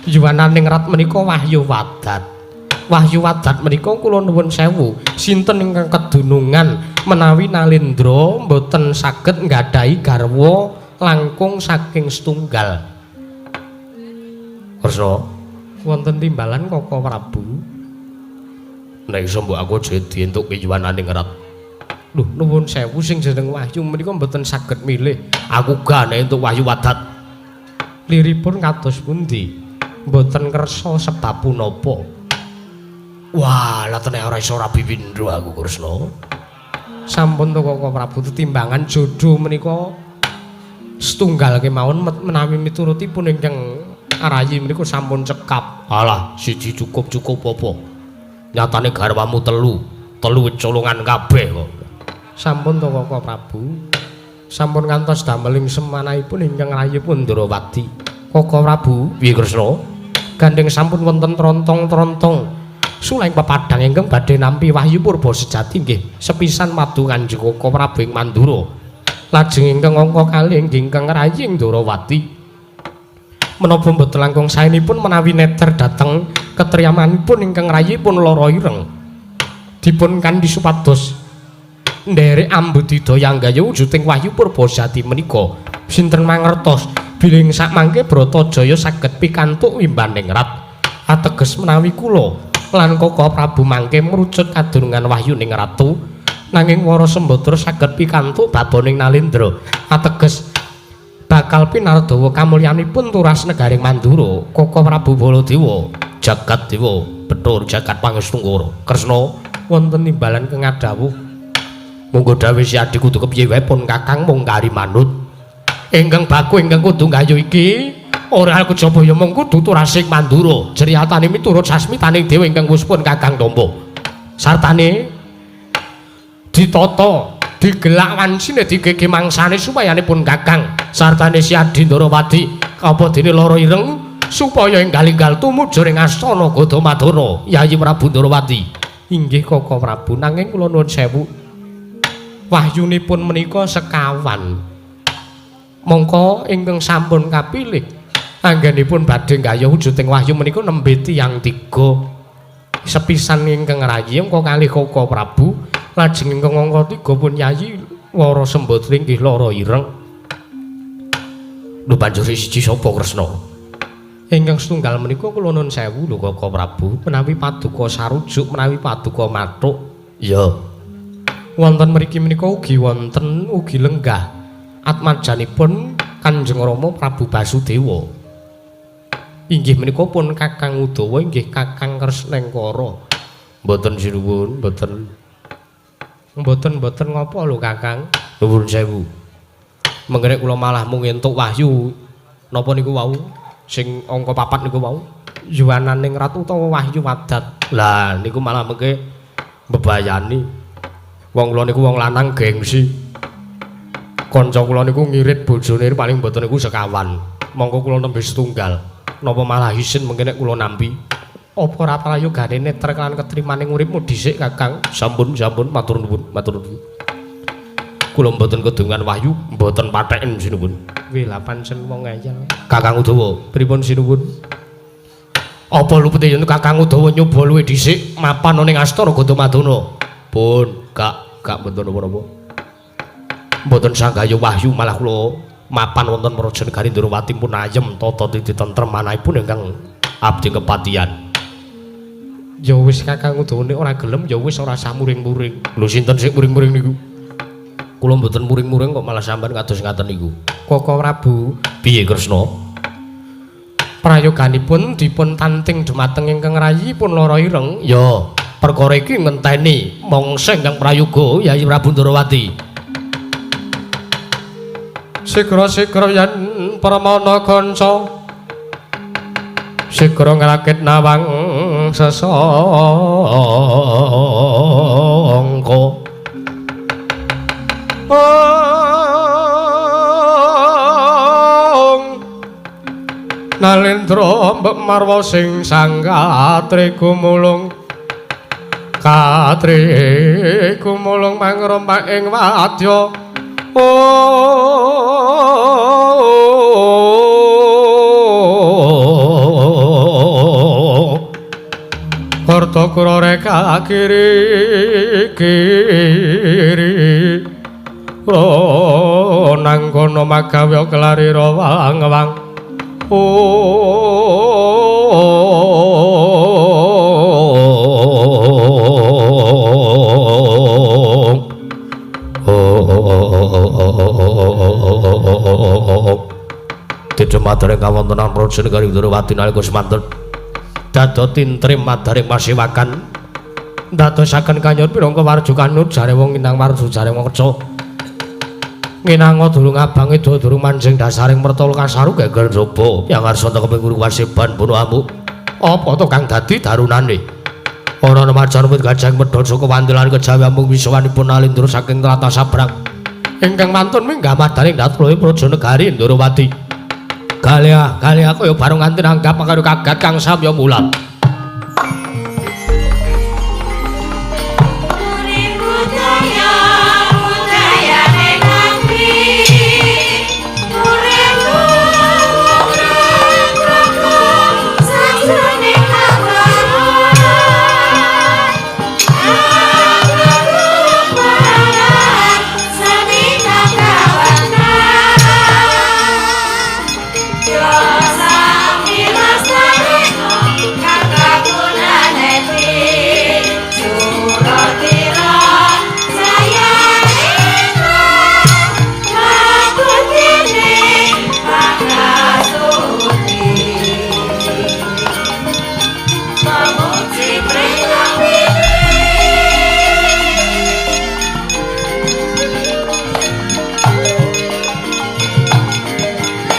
[SPEAKER 2] yuwananing rat menika wahyu wadat. Wahyu wadat menika kula nuwun sewu, sinten ingkang kedunungan menawi Nalendra mboten saged nggadahi garwa langkung saking setunggal. Kresna wonten timbalan Koko Prabu. Nek iso mbok aku aja dientukke yuwananing rat. Lho nuwun sewu, sing jeneng wahyu menika mboten saged milih. Aku ga nek entuk wahyu wadat. Liripun kados pundi? Mboten kersa sebab punapa? Wah, lah tenek ora iso rabi pindho aku Kresna. Sampun to Koko Prabu, tetimbangan jodho menika setunggal kemawon menawi miturutipun ingkang rayi menika sampun cekap. Alah, siji cukup-cukup apa? Nyatane garwamu telu, telu colongan kabeh kok. Sampun to Koko Prabu. Sampun ngantos dameling semanahipun ingkang rayipun Ndrawati. Koko Prabu, piye Kresna? Gandeng sampun wonten trontong-trontong suleng pepadang ingkang badhe nampi wahyu purba sejati nggih sepisan madu Kanjeng Koko Prabu ing Mandura. Lajeng ingkang angka kalih ingkang rayi ing Ndrawati. Menapa mboten langkung saenipun menawi neter dhateng ketriyamanipun ingkang rayipun Lara Ireng. Dipun kandhi supados nderek ambudidaya nggayuh wujuding wahyu purba sejati menika. Sinten mangertos bilih sakmangke Bratajaya saged pikantuk wimbaning rat. Ateges menawi kula lan Koko Prabu mangke mrucut kadurungan wahyuning ratu, nanging Wara Sembadra saged pikantuk baboning Nalendra. Ateges bakal pinardawa kamulyanipun turas negaring Mandura. Koko Prabu Baladewa, jagat dewa, Bathara jagat pangestungkara. Kresna wonten timbalan kengadhawuh. Monggo dawuh si adi kudu kepiye wae pun Kakang mung kari manut. Ingkang baku ingkang kudu gayuh iki ora kejaba ya mung kudu turasing Mandura. Jriyatane miturut sasmitaning dewa ingkang wis pun Kakang tampa. Sartane ditata, digelak wancine digege mangsane supayanipun Kakang sartane si adi Ndrawati apa dene Lara Ireng supaya enggal-enggal tumuju ing astana Gadamadana Yayi Prabu Ndrawati. Inggih Koko Prabu, nanging kula nuwun sewu, wahyunipun menika sekawan. Mongko ingkang sampun kapilih anggenipun badhe nggayuh wujuding wahyu menika nembe tiyang tiga. Sepisan ingkang rayi angka kalih Koko Prabu, lajeng ingkang angka tiga pun Yayi Wara Sembadra inggih Lara Ireng. Lho banjur siji sapa Kresna? Ingkang setunggal menika kula nuwun sewu lho Koko Prabu, menawi paduka sarujuk menawi paduka mathuk. Iya. Wonten mriki menika ugi wonten ugi lenggah atmajanipun Kanjeng Rama Prabu Basudewa. Inggih menika pun Kakang Udawa inggih Kakang Kresnengkara. Mboten sinuwun, mboten. Mboten-mboten ngapa lho Kakang? Nuwun sewu. Mengene kula malah mung entuk wahyu napa niku wau sing angka 4 niku wau yuwananing ratu utawa wahyu wadat. Lah niku malah mengke mbebayani. Wong kula niku wong lanang gengsi. Kanca kula niku ngirit bojone paling mboten niku sekawan. Mongko kula nembe setunggal. Napa malah isin mengke nek kula nampi? Apa ora prayogane neter lan ketrimaning uripmu dhisik Kakang? Sampun, sampun, matur nuwun, matur nuwun. Kula mboten kedungan wahyu, mboten patheken sinuwun. Wih, lha pancen wong ngeyel. Kakang Udawa, pripun sinuwun? Apa lupute yen Kakang Udawa nyoba luwih dhisik mapan ning astana Gadamadana? Pun, gak mboten napa-napa. Mboten sanggayuh wahyu malah kula Mapan wonten Praja Negari Ndrawati pun ayem tata titi tentrem manahipun ingkang abdi kepatihan. Ya wis Kakang Udawa nek ora gelem ya wis ora usah muring-muring. Lho sinten sing muring-muring niku? Kula mboten muring-muring kok malah sampean kados ngaten niku. Koko Prabu, piye Kresna? Prayoganipun dipun tanting dumateng ingkang rayipun lara ireng. Ya, perkara iki ngenteni mangsa ingkang prayoga Yayi Prabu Ndrawati. Sigra-sigra yen pramana kanca sigra ngrakit nawang sesangka. Nalendra mbek marwa sing sang katri gumulung, katri gumulung mangrompak ing wadya. Karta kura reka kiri kiri nang kono magawe kelari rawang-wang. Tidha madharing kawontenan Praja Negari Ndrawati nalika semanten dado tintrim madaring masiwakan ndadosaken kanyur pinangka warju kanur jare wong inang warju jare wong reca nginanga durung abang edo durung manjing dasaring mertol kasaru geger jaba yang ngarsa teko ping wasiban bono amuk apa to kang dadi darunane ana macan wit gajah medhot saka wantilan kejawi amung wisuwanipun Nalindra saking tlatah Sabrang ingkang mantun minggah madaring datloe Praja Negari Ndrawati. Galih galih kaya bareng nganti nanggap karo kagat kang samya mulat.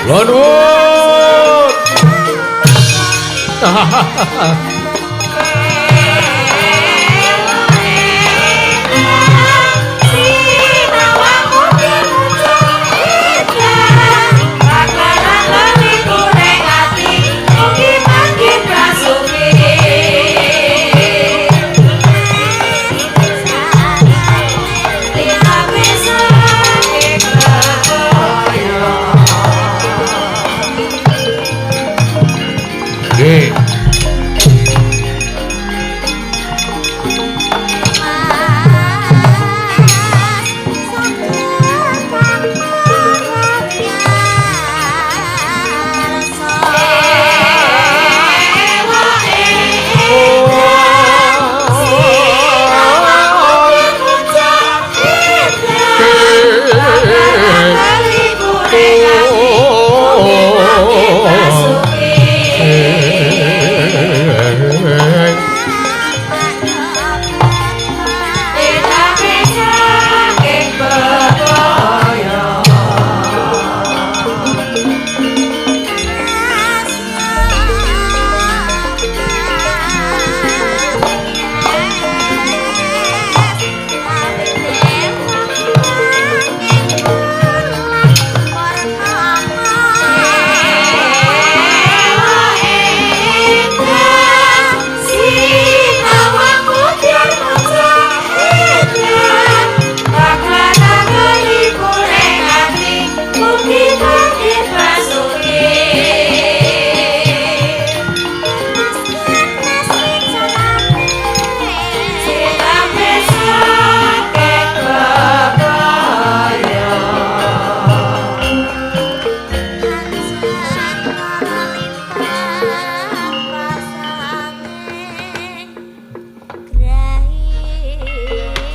[SPEAKER 2] Nuwun. Nggih.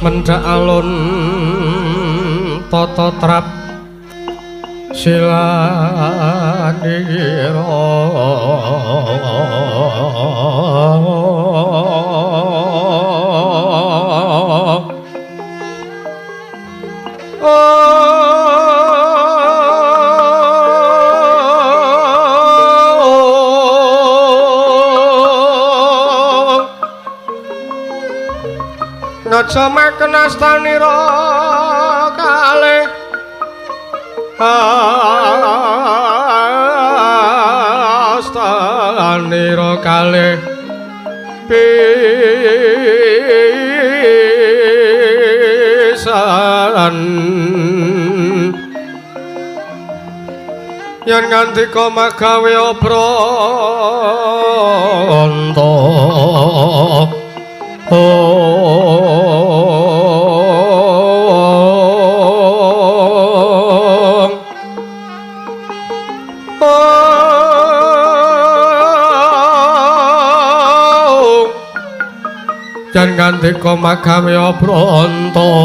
[SPEAKER 2] Mendhak alun tata trap silanira. Ngaca makenastanira kalih astanira kalih pisan yen ngandika magawe obranta. Yen ngandika magawe obranta.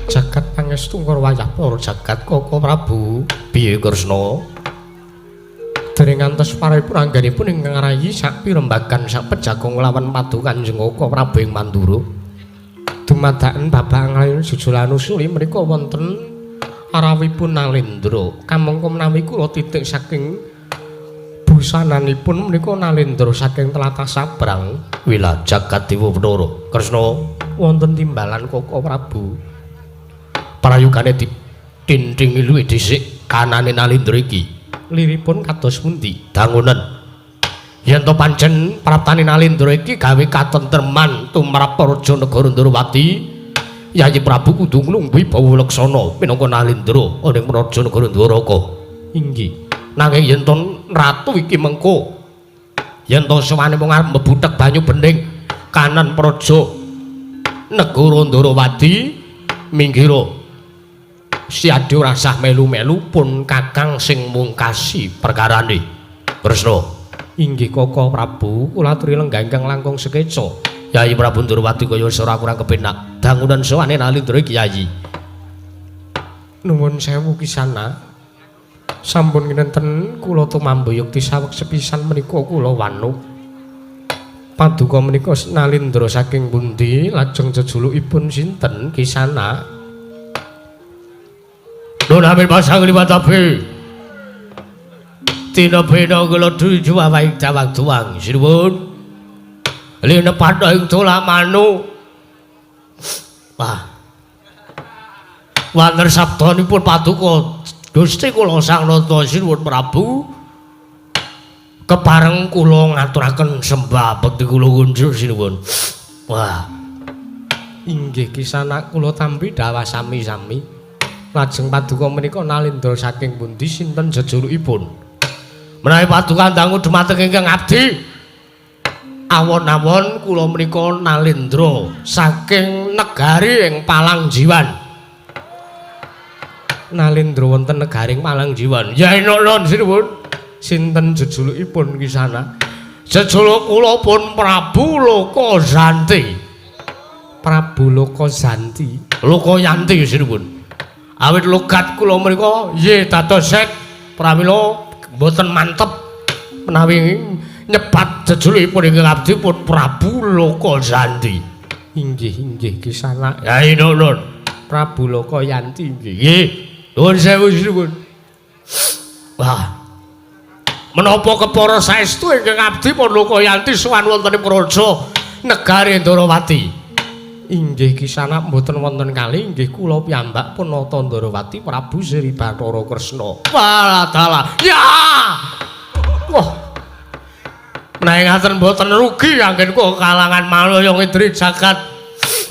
[SPEAKER 2] Jagat pangestu wayah para jagat Koko Prabu. Piye Kresna? Dereng ngantos paripun anggenipun ingkang ngrayi sak pirembagan sak pejagong nglawan padu Kanjeng Koko Prabu ing Mandura. Dumadakan babak nglayu jujulan usuli menika wonten arawipun Nalendra. Kamangka menawi kula titik saking busananipun menika Nalendra saking tlatah Sabrang wilah jagat Dewa Bathara. Kresna wonten timbalan Koko Prabu. Prayogane ditintingi luwih dhisik kanane Nalendra iki. Liripun kados pundi? Dangunen. Yen to pancen praptane Nalendra iki gawe katentreman tumrap praja negara Ndrawati, Yayi Prabu kudu nglungguhi bawa leksana minangka Nalendra ana ing praja negara Ndwaraka. Inggih. Nanging yen to ratu iki mengko yen to sawane mung arep mbebutek banyu bening kanan praja negara Ndrawati minggiro siade ora sah melu-melu pun kakang sing mungkasi perkarane. Kresna. Inggih Koko Prabu, kula aturi lenggah ingkang langkung sekeca. Yayi Prabu Ndrawati kaya ora kurang kepenak. Dangunan sowane Nalendra iki Yayi. Nuwun sewu kisana. Sampun kinten kula tumambu yukti saweg sepisan menika kula wanuk. Paduka menika Nalendra saking pundi lajeng jejulukipun sinten kisana? Nun amin pasang liwatabe. Tina bena kula tuju awake dawang tuang sinuwun. Linepat ing dolamanu. Wah. Wonten sabdanipun paduka Gusti kula Sang Nata sinuwun Prabu. Kepareng kula ngaturaken sembah bekti kula kunjuk sinuwun. Wah. Inggih kisana kula tampi dawah sami-sami. Lajeng paduka menika Nalendra saking pundi sinten jejulukipun? Menawi paduka dangu dumateng ingkang abdi, awon-awon kula menika Nalendra saking negari ing Palangjiwan. Nalendra wonten negari ing Palangjiwan. Ya enak sinuwun. Sinten jejulukipun kisana? Jejuluk kula pun Prabu Lokayanti. Prabu Lokayanti. Lokayanti sinuwun. Awit logat kula menika ye dados sek pramila mboten mantep menawi nyebat jejulukipun ingkang abdi pun Prabu Lokayanti. Inggih inggih kisana. Ya nuwun. Prabu Lokayanti inggih. Nggih. Nuwun sewu sinuwun. Wah. Menapa kepara saestu ingkang abdi pun Lokayanti sowan wonten ing praja negari Ndrawati. Inggih kisana mboten wonten kali inggih kula piyambak pun Nata Ndrawati Prabu Sri Bathara Kresna. Walah dalah. Ya. Wah. Menawi ngaten mboten rugi anggen kula kalangan malaya ngidri jagat.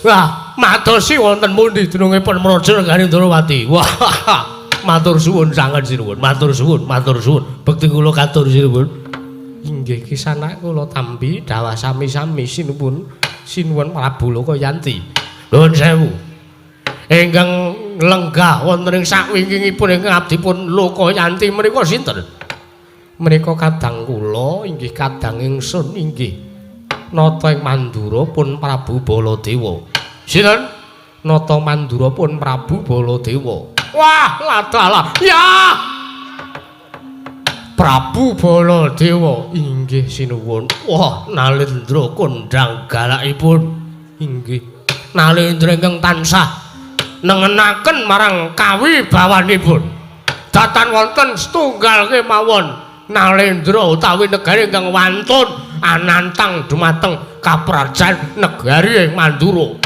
[SPEAKER 2] Wah, madosi wonten pundi dunungipun Praja Negari Ndrawati. Wah, matur suwun sanget sinuwun. Matur suwun, matur suwun. Bekti kula katur sinuwun. Inggih kisanak kula tampi dawah sami-sami sinuwun. Sinuwun Prabu Lokayanti. Nuwun sewu. Ingkang lenggah wonten ing sakwingkingipun ingkang abdipun Lokayanti menika sinten? Menika kadang kula inggih kadang ingsun inggih Nata ing Mandura pun Prabu Baladewa. Sinten? Nata Mandura pun Prabu Baladewa. Wah, ladalah. Ya. Prabu Baladewa inggih sinuwun. Wah, Nalendra kondhang galakipun. Inggih. Nalendra ingkang tansah nengenaken marang kawibawanipun. Datan wonten setunggal kemawon Nalendra utawi negari ingkang wantun anantang dumateng kaprajan negari ing Mandura.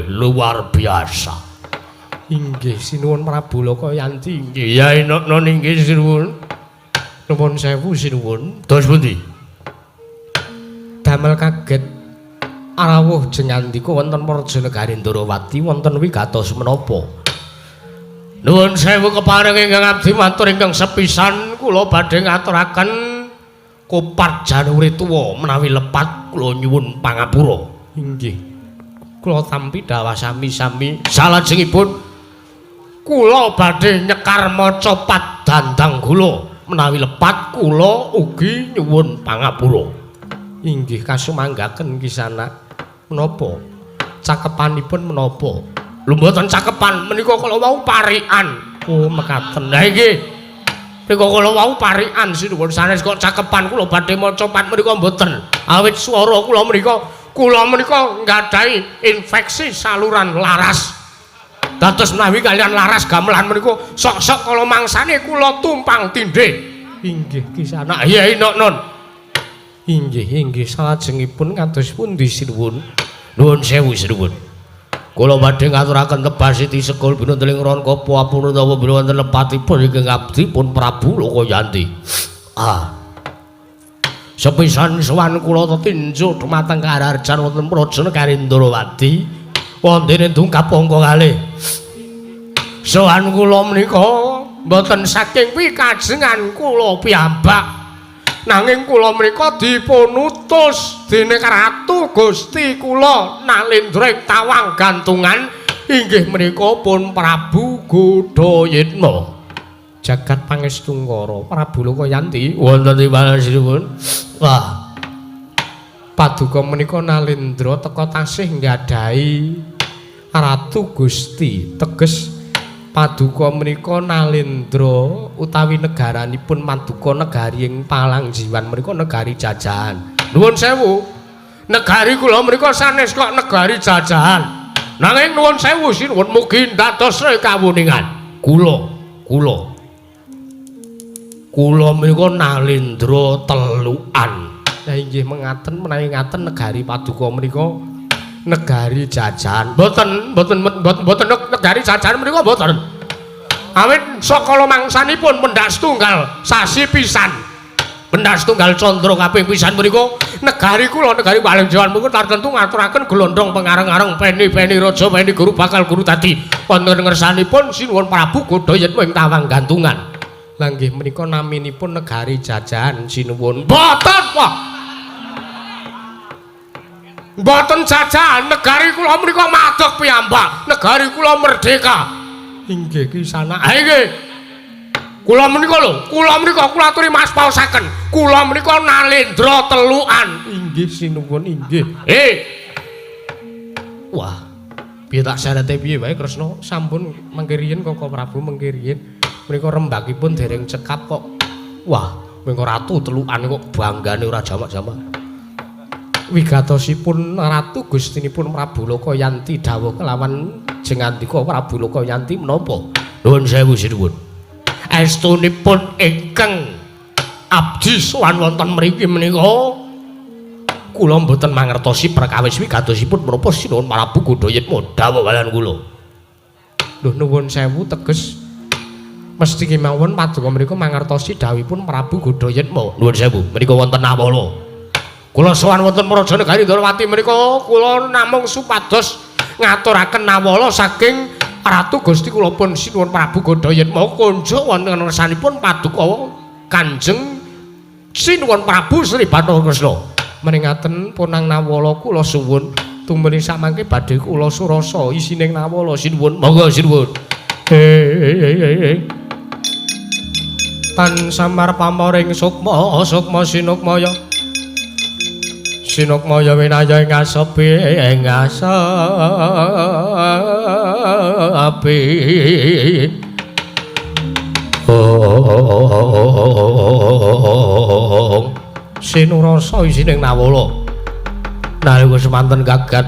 [SPEAKER 2] Luar biasa. Inggih sinuwun Prabu Lokayanti. Inggih ya inokno inggih sinuwun. Nuwun sewu sinuwun. Dos pundi? Damel kaget rawuh jengandika wonten Praja Negari Ndrawati wonten wigatos menapa? Nuwun sewu kepareng ingkang abdi matur ingkang sepisan kula badhe ngaturaken kopat janure tuwa menawi lepat kula nyuwun pangapura. Inggih. Kula tampi dawah sami-sami. Salajengipun kula badhe nyekar maca pat dandang gula menawi lepat kula ugi nyuwun pangapura. Inggih kasumanggaken kisanak. Menapa? Cakepanipun menapa? Lho mboten cakepan menika kala wau parikan. Oh mekaten. Lah inggih. Menika kala wau parikan sinuwun sanes kok cakepan kula badhe maca pat menika mboten. Awit swara kula menika nggadahi infeksi saluran laras. Dados menawi kalian laras gamelan menika sok-sok kala mangsane kula tumpang tindhih. Inggih kisanak. Iya inok non. Inggih inggih salajengipun kados pundi sinuwun? Nuwun sewu sinuwun. Kula badhe ngaturaken tebas siti sekul binunteling rangka apun utawa bilih wonten lepatipun ingkang abdi pun Prabu Lokayanti. Ah. Sepisan sowan kula tetinju dumateng karaharjan wonten Praja Negari Ndrawati wontene dungkap angka kalih. Sowan kula menika mboten saking pikajengan kula piyambak. Nanging kula menika dipunutus dening Ratu Gusti kula Nalendra ing Tawang Gantungan inggih menika pun Prabu Godhayitna. Jagat Pangestungkara Prabu Lokayanti wonten tibalanipun. Wah. Paduka menika Nalendra teka tasih nggadahi Ratu Gusti teges paduka menika Nalendra utawi negaranipun Maduka negari ing Palangjiwan menika negari jajahan. Nuwun sewu. Negari kula menika sanes kok negari jajahan. Nanging nuwun sewu sinuwun mugi ndados kawuningan. Kula menika Nalendra telukan. Lah inggih mengaten menawi ngaten negari paduka menika negari jajahan. Mboten negari jajahan menika mboten. Awit sakala mangsanipun pendak setunggal sasi pisan. Pendak setunggal candra kaping pisan menika negari kula negari Palangjiwan menika tartentu ngaturaken glondong pengareng-areng peni-peni raja peni guru bakal guru dadi wonten ngersanipun Sinuwun Prabu Godhayitma ing Tawang Gantungan. Lah nggih menika naminipun negari jajahan sinuwun. Mboten, Pak. Mboten jajahan, negari kula menika madeg piyambak, negari kula merdeka. Inggih kisanak. Ha inggih. Kula menika lho, kula menika kula aturi mas paosaken. Kula menika Nalendra telukan. Inggih sinuwun inggih. Wah. Piye tak syarate piye wae Kresna? Sampun mangke riyin Koko Prabu mangke riyin. Menika rembakipun dereng cekap kok. Wah, menika ratu telukan kok banggane ora jamak-jamak. Wigatosipun Ratu Gustinipun Prabu Lokayanti dawuh kelawan jengandika Prabu Lokayanti menapa? Nuwun sewu sinuwun. Estunipun ingkang abdi sowan wonten mriki menika kula mboten mangertosi perkawis wigatosipun menapa Sinuwun Prabu Godhayitma dawuh kaliyan kula. Lho nuwun sewu teges mesti kemawon paduka menika mangertosi dawuhipun Prabu Godhayitma. Nuwun sewu menika wonten awala. Kula sowan wonten Praja Negari Ndrawati menika kula namung supados ngaturaken nawala saking Ratu Gusti kula pun Sinuwun Prabu Godhayatma kunjuk wonten ngersanipun paduka Kanjeng Sinuwun Prabu Sri Bathara Kresna. Meningaten punang nawala kula suwun tumuli samangke badhe kula surasa isining nawala sinuwun. Monggo sinuwun. Tan samar pamoring sukma sukma sinukmaya sinukmaya winaya ing asepi ing asepi. Sinurasa isining nawala nalika semanten gagat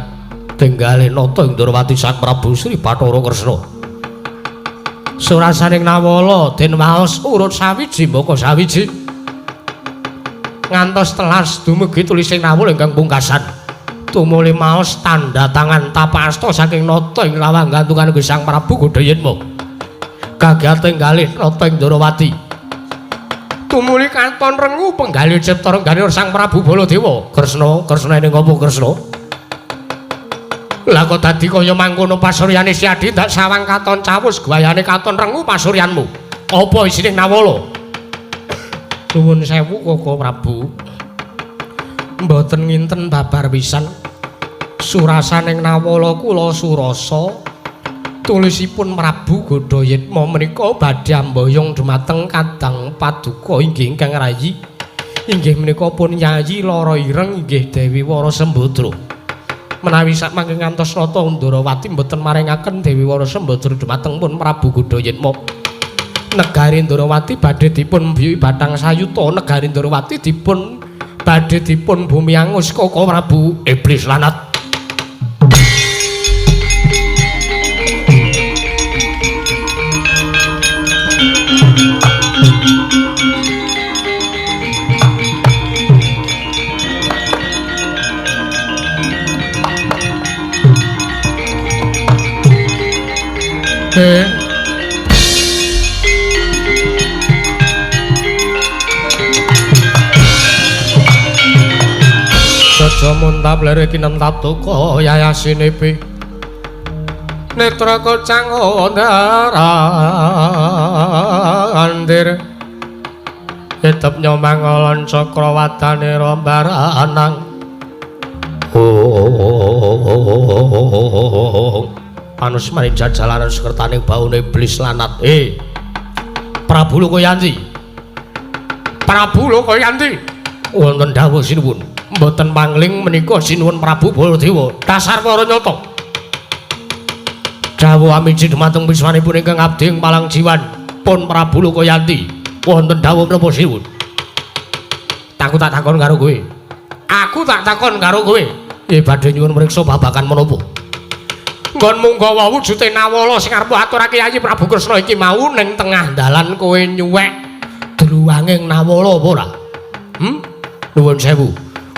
[SPEAKER 2] tinggale nata ing Ndrawati Sang Prabu Sri Bathara Kresna. Surasaning nawala den waos urut sawiji mbaka sawiji ngantos telas dumugi tulising nawala ingkang pungkasan. Tumuli maos tanda tangan tapak asta saking nata ing lawang gantungan Sang Prabu Godhayatma. Gagat tenggalih nata ing Ndrawati. Tumuli katon rengu penggalih cipta renggane Sang Prabu Baladewa. Kresna, Kresna ning apa Kresna? Lah kok dadi kaya mangkono pasuryane Si Adi ndak sawang katon cawus guayane katon rengu pasuryanmu. Apa isine nawala? Nuwun sewu Koko Prabu. Mboten nginten babar pisan. Surasaning nawala kula surasa tulisipun Prabu Godhayatma menika badhe amboyong dumateng kadang paduka inggih ingkang rayi. Inggih menika pun Yayi Lara Ireng inggih Dewi Wara Sembadra. Menawi sakmangke ngantos nata Ndrawati mboten maringaken Dewi Wara Sembadra dumateng pun Prabu Godhayatma. Negari Ndrawati badhe dipun mbiyuki bathang sayuta, negari Ndrawati dipun badhe dipun bumi angus Koko Prabu iblis lanat. Jaja muntap lere kinentap duka yayasine netra kocang andir tetep nyomangalan cakrawadane rombaranang. Panus maring jajalaran sekertaning baune iblis lanat. Prabu Lokayanti. Prabu Lokayanti. Wonten dawuh sinuwun. Mboten pangling menika sinuwun Prabu Baladewa. Dasar para nyata. Dawuh amiji dumateng wiswanipun ingkang abdi ing Palang Jiwan pun Prabu Lokayanti. Wonten dawuh menapa sinuwun? Aku tak takon karo kowe. Aku tak takon karo kowe. Badhe nyuwun mriksa babagan menapa? Nggonmu nggawa wujude nawala sing arep aturake Yayi Prabu Kresna iki mau ning tengah dalan kowe nyuwek dluwanging nawala apa ora? Nuwun sewu.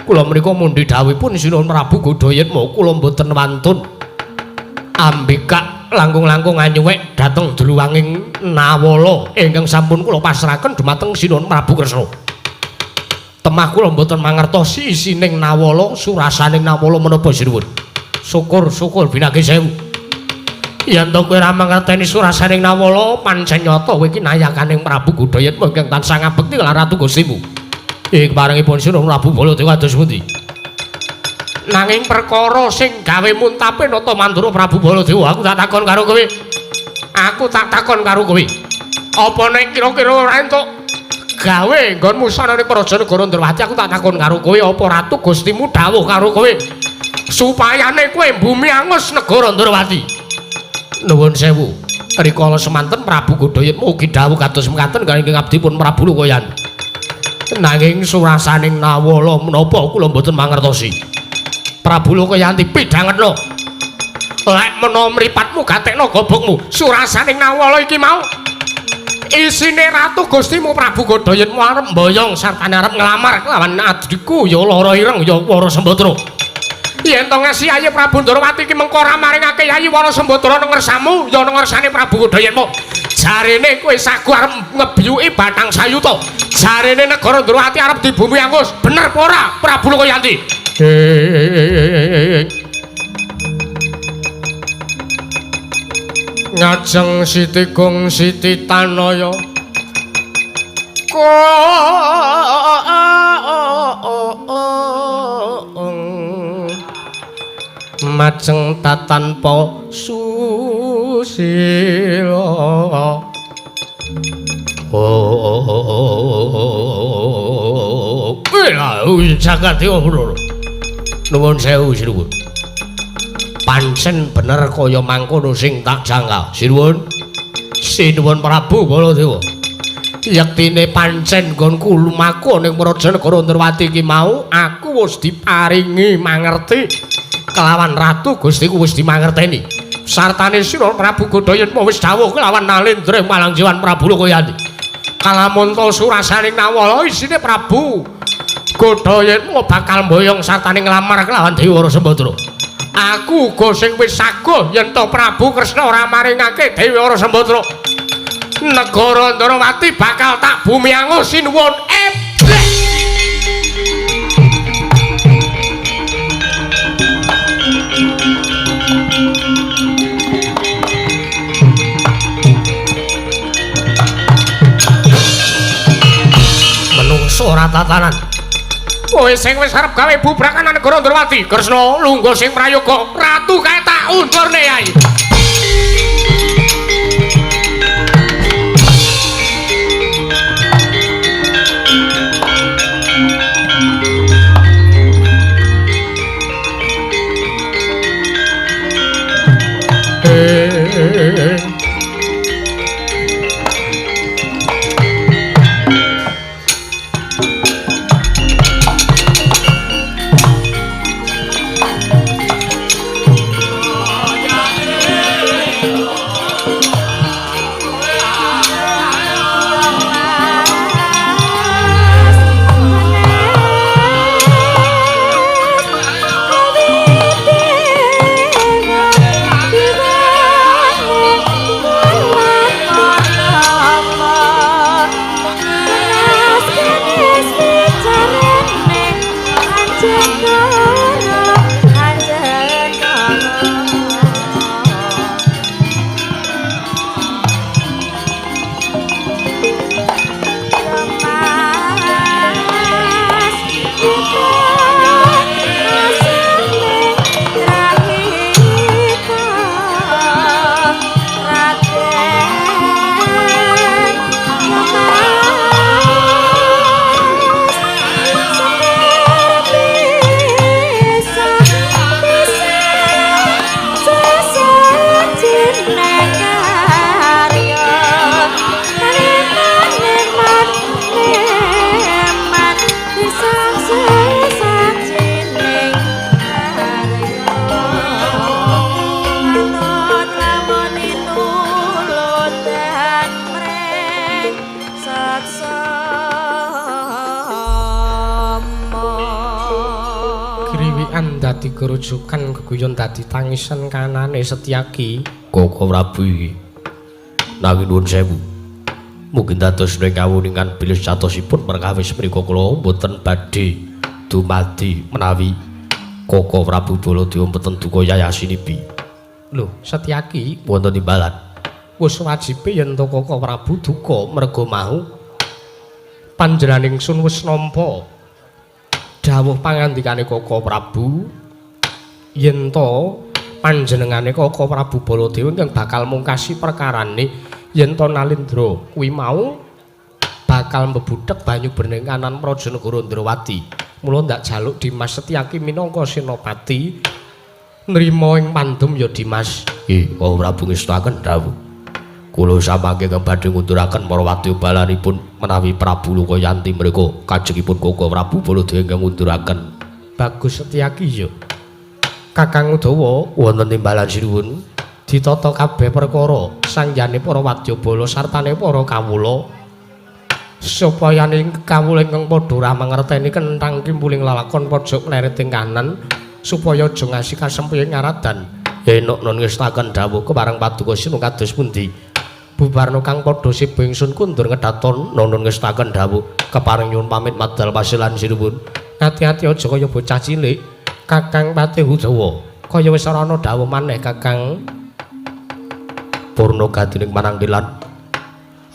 [SPEAKER 2] Kula menika mundhi dawuhipun Sinuwun Prabu Godhayatma kula mboten wantun ambikak langkung-langkung anyuwek dhateng dluwanging nawala ingkang sampun kula pasrahaken dumateng Sinuwun Prabu Kresna. Temah kula mboten mangertosi isining nawala, surasaning nawala menapa sinuwun. Syukur-syukur binage sewu. Yen to kowe ora mangerteni surasaning nawala, pancen nyata kowe iki nayakaning Prabu Godhayatma ingkang tansah ngabekti lan Ratu Gustimu. Keparengipun Sinuwun Prabu Baladewa kados pundi? Nanging perkara sing gawe muntape nata mandura Prabu Baladewa, aku tak takon karo kowe. Aku tak takon karo kowe. Apa nek kira-kira ora entuk gawe nggonmu sana ning Praja Negara Ndrawati, aku tak takon karo kowe apa Ratu Gustimu dawuh karo kowe supayane kowe bumi angus negara Ndrawati. Nuwun sewu. Rikala semanten Prabu Godhayatma ugi dawuh kados mekaten kaliyan ingkang abdi pun Prabu Lokayan. Nanging surasaning nawala menapa kula mboten mangertosi. Prabu Lokayanti pidhangetno. Lek menawa mripatmu gatekno gobokmu, surasaning nawala iki mau isine Ratu Gustimu Prabu Godhayatma arep mboyong sartane arep nglamar kelawan adhiku ya Lara Ireng ya Wara Sembadra. Yen to ngasi Yayi Prabu Ndrawati iki mengko ora maringake Yayi Wara Sembadra nang ngersamu ya nang ngersane Prabu Godhayatma. Jarene kowe sagu arep ngebiyuki bathang sayuta. Jarene negara Ndrawati arep dibumi angus. Bener apa ora, Prabu Lokayanti? Ngajeng Siti Gung Siti Tanaya majeng tatanpa susila. Nuwun sewu sinuwun. Pancen bener kaya mangkono sing tak jangka. Sinuwun. Sinuwun Prabu Baladewa. Yektine pancen nggonku lumaku ning praja negara Ndrawati iki mau aku wis diparingi mangerti kelawan ratu Gustiku wis dimangerteni. Sartane sira Prabu Godhayatma wis dawuh kelawan Nalendra Malangjiwan Prabu Lokayanti. Kalamunta surasaning nawala isine Prabu Godhayatma bakal mboyong sartane nglamar kelawan Dewi Wara Sembadra. Aku uga sing wis saguh yen to Prabu Kresna ora maringake Dewi Wara Sembadra, negara Ndrawati bakal tak bumi angus. Sinuwun eblek. Menungso ora tatanan. Kowe sing wis arep gawe bubrakan negara Ndrawati, Kresna lungguh sing prayoga, ratu kae tak undurne yai. Gerujukan geguyon dadi tangisan kanane Setyaki.
[SPEAKER 3] Koko Prabu iki nanging nuwun sewu, mungkin dados ning kawuningan bilih satosipun perkawis mriku kula mboten badhe dumadi menawi Koko Prabu Baladewa mboten duka yayasinipi.
[SPEAKER 2] Lho Setyaki,
[SPEAKER 3] wonten timbalan
[SPEAKER 2] wis wajibe yen to Koko Prabu duka merga mau panjenengan ingsun wis nampa dawuh pangandikane Koko Prabu yen to panjenengane Koko Prabu Baladewa ingkang bakal mungkasi perkarane yen to Nalendra kuwi mau bakal mbebuthek banyu bening kanan praja negara Ndrawati. Mula ndak jaluk Dimas Setyaki minangka senopati nrima ing pandum ya Dimas.
[SPEAKER 3] Nggih, Koko Prabu ngestuaken dawuh. Kula samangke badhe ngunduraken para wadya balanipun menawi Prabu Lokayanti mriku kajengipun Koko Prabu Baladewa ingkang ngunduraken.
[SPEAKER 2] Bagus Setyaki ya. Kakang Udawa
[SPEAKER 3] wonten timbalan sinuwun
[SPEAKER 2] ditata kabeh perkara sangjane para wadyabala sartane para kawula supaya ning kawula ingkang padha ora mangerteni kenthang kimpuling lalakon pojok mleret ing kanan supaya aja ngasi kasempuying ngaradan.
[SPEAKER 3] Enok nun ngestaken dawuh kepareng paduka sinung kados pundi?
[SPEAKER 2] Bubarno kang padha siba ingsun kundur ngedaton nonton ngestaken dawuh kepareng nyuwun pamit madal pasilan sinuwun. Ati-ati aja kaya bocah cilik. Kakang Patih Udawa, kaya wis ora ana dawuh maneh Kakang.
[SPEAKER 3] Purna gadining mananggilan.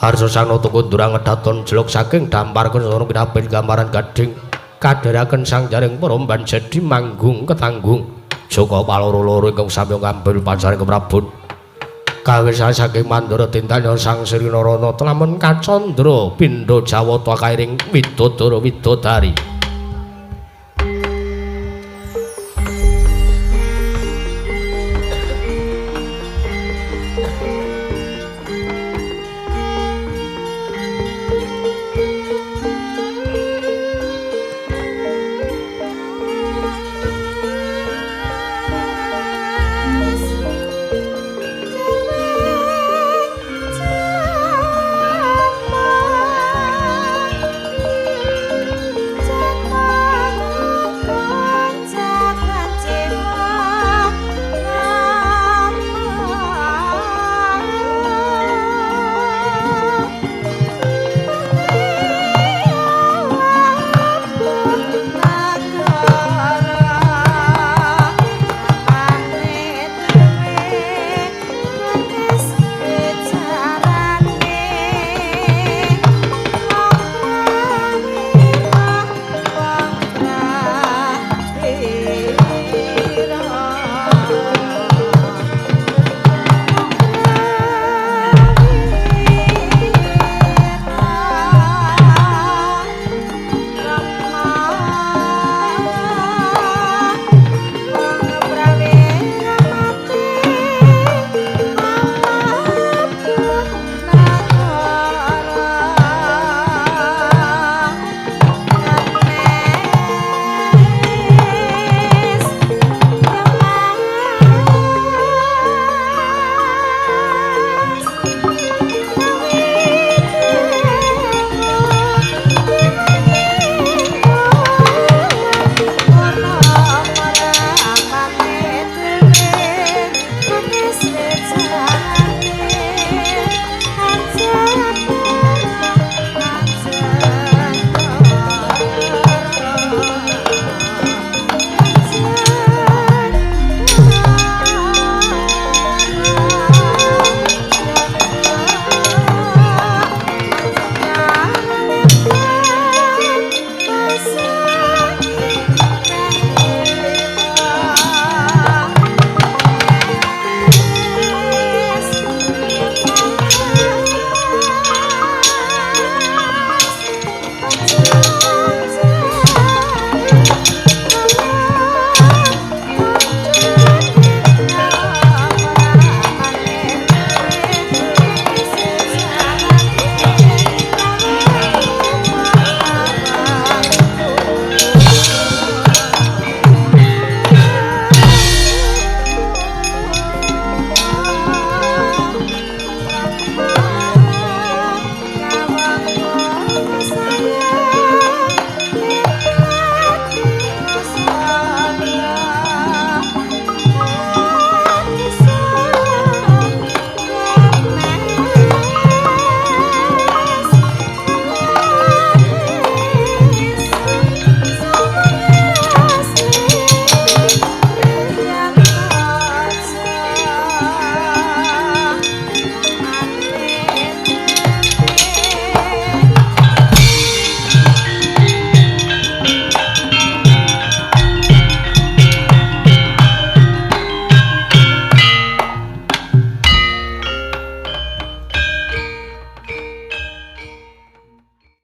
[SPEAKER 3] Arsa sang nata kundur ngedaton jelok saking dampar kencana kinabet gambaran gading. Kadheraken sang jaring paromban jadi manggung ketanggung. Jaka paloro-loro ingkang sami ngambil pacaring keprabon. Kawis saking Mandura tintanya sang Sri Narana tlamun kacandra pindha Jawata kairing widodara widodari.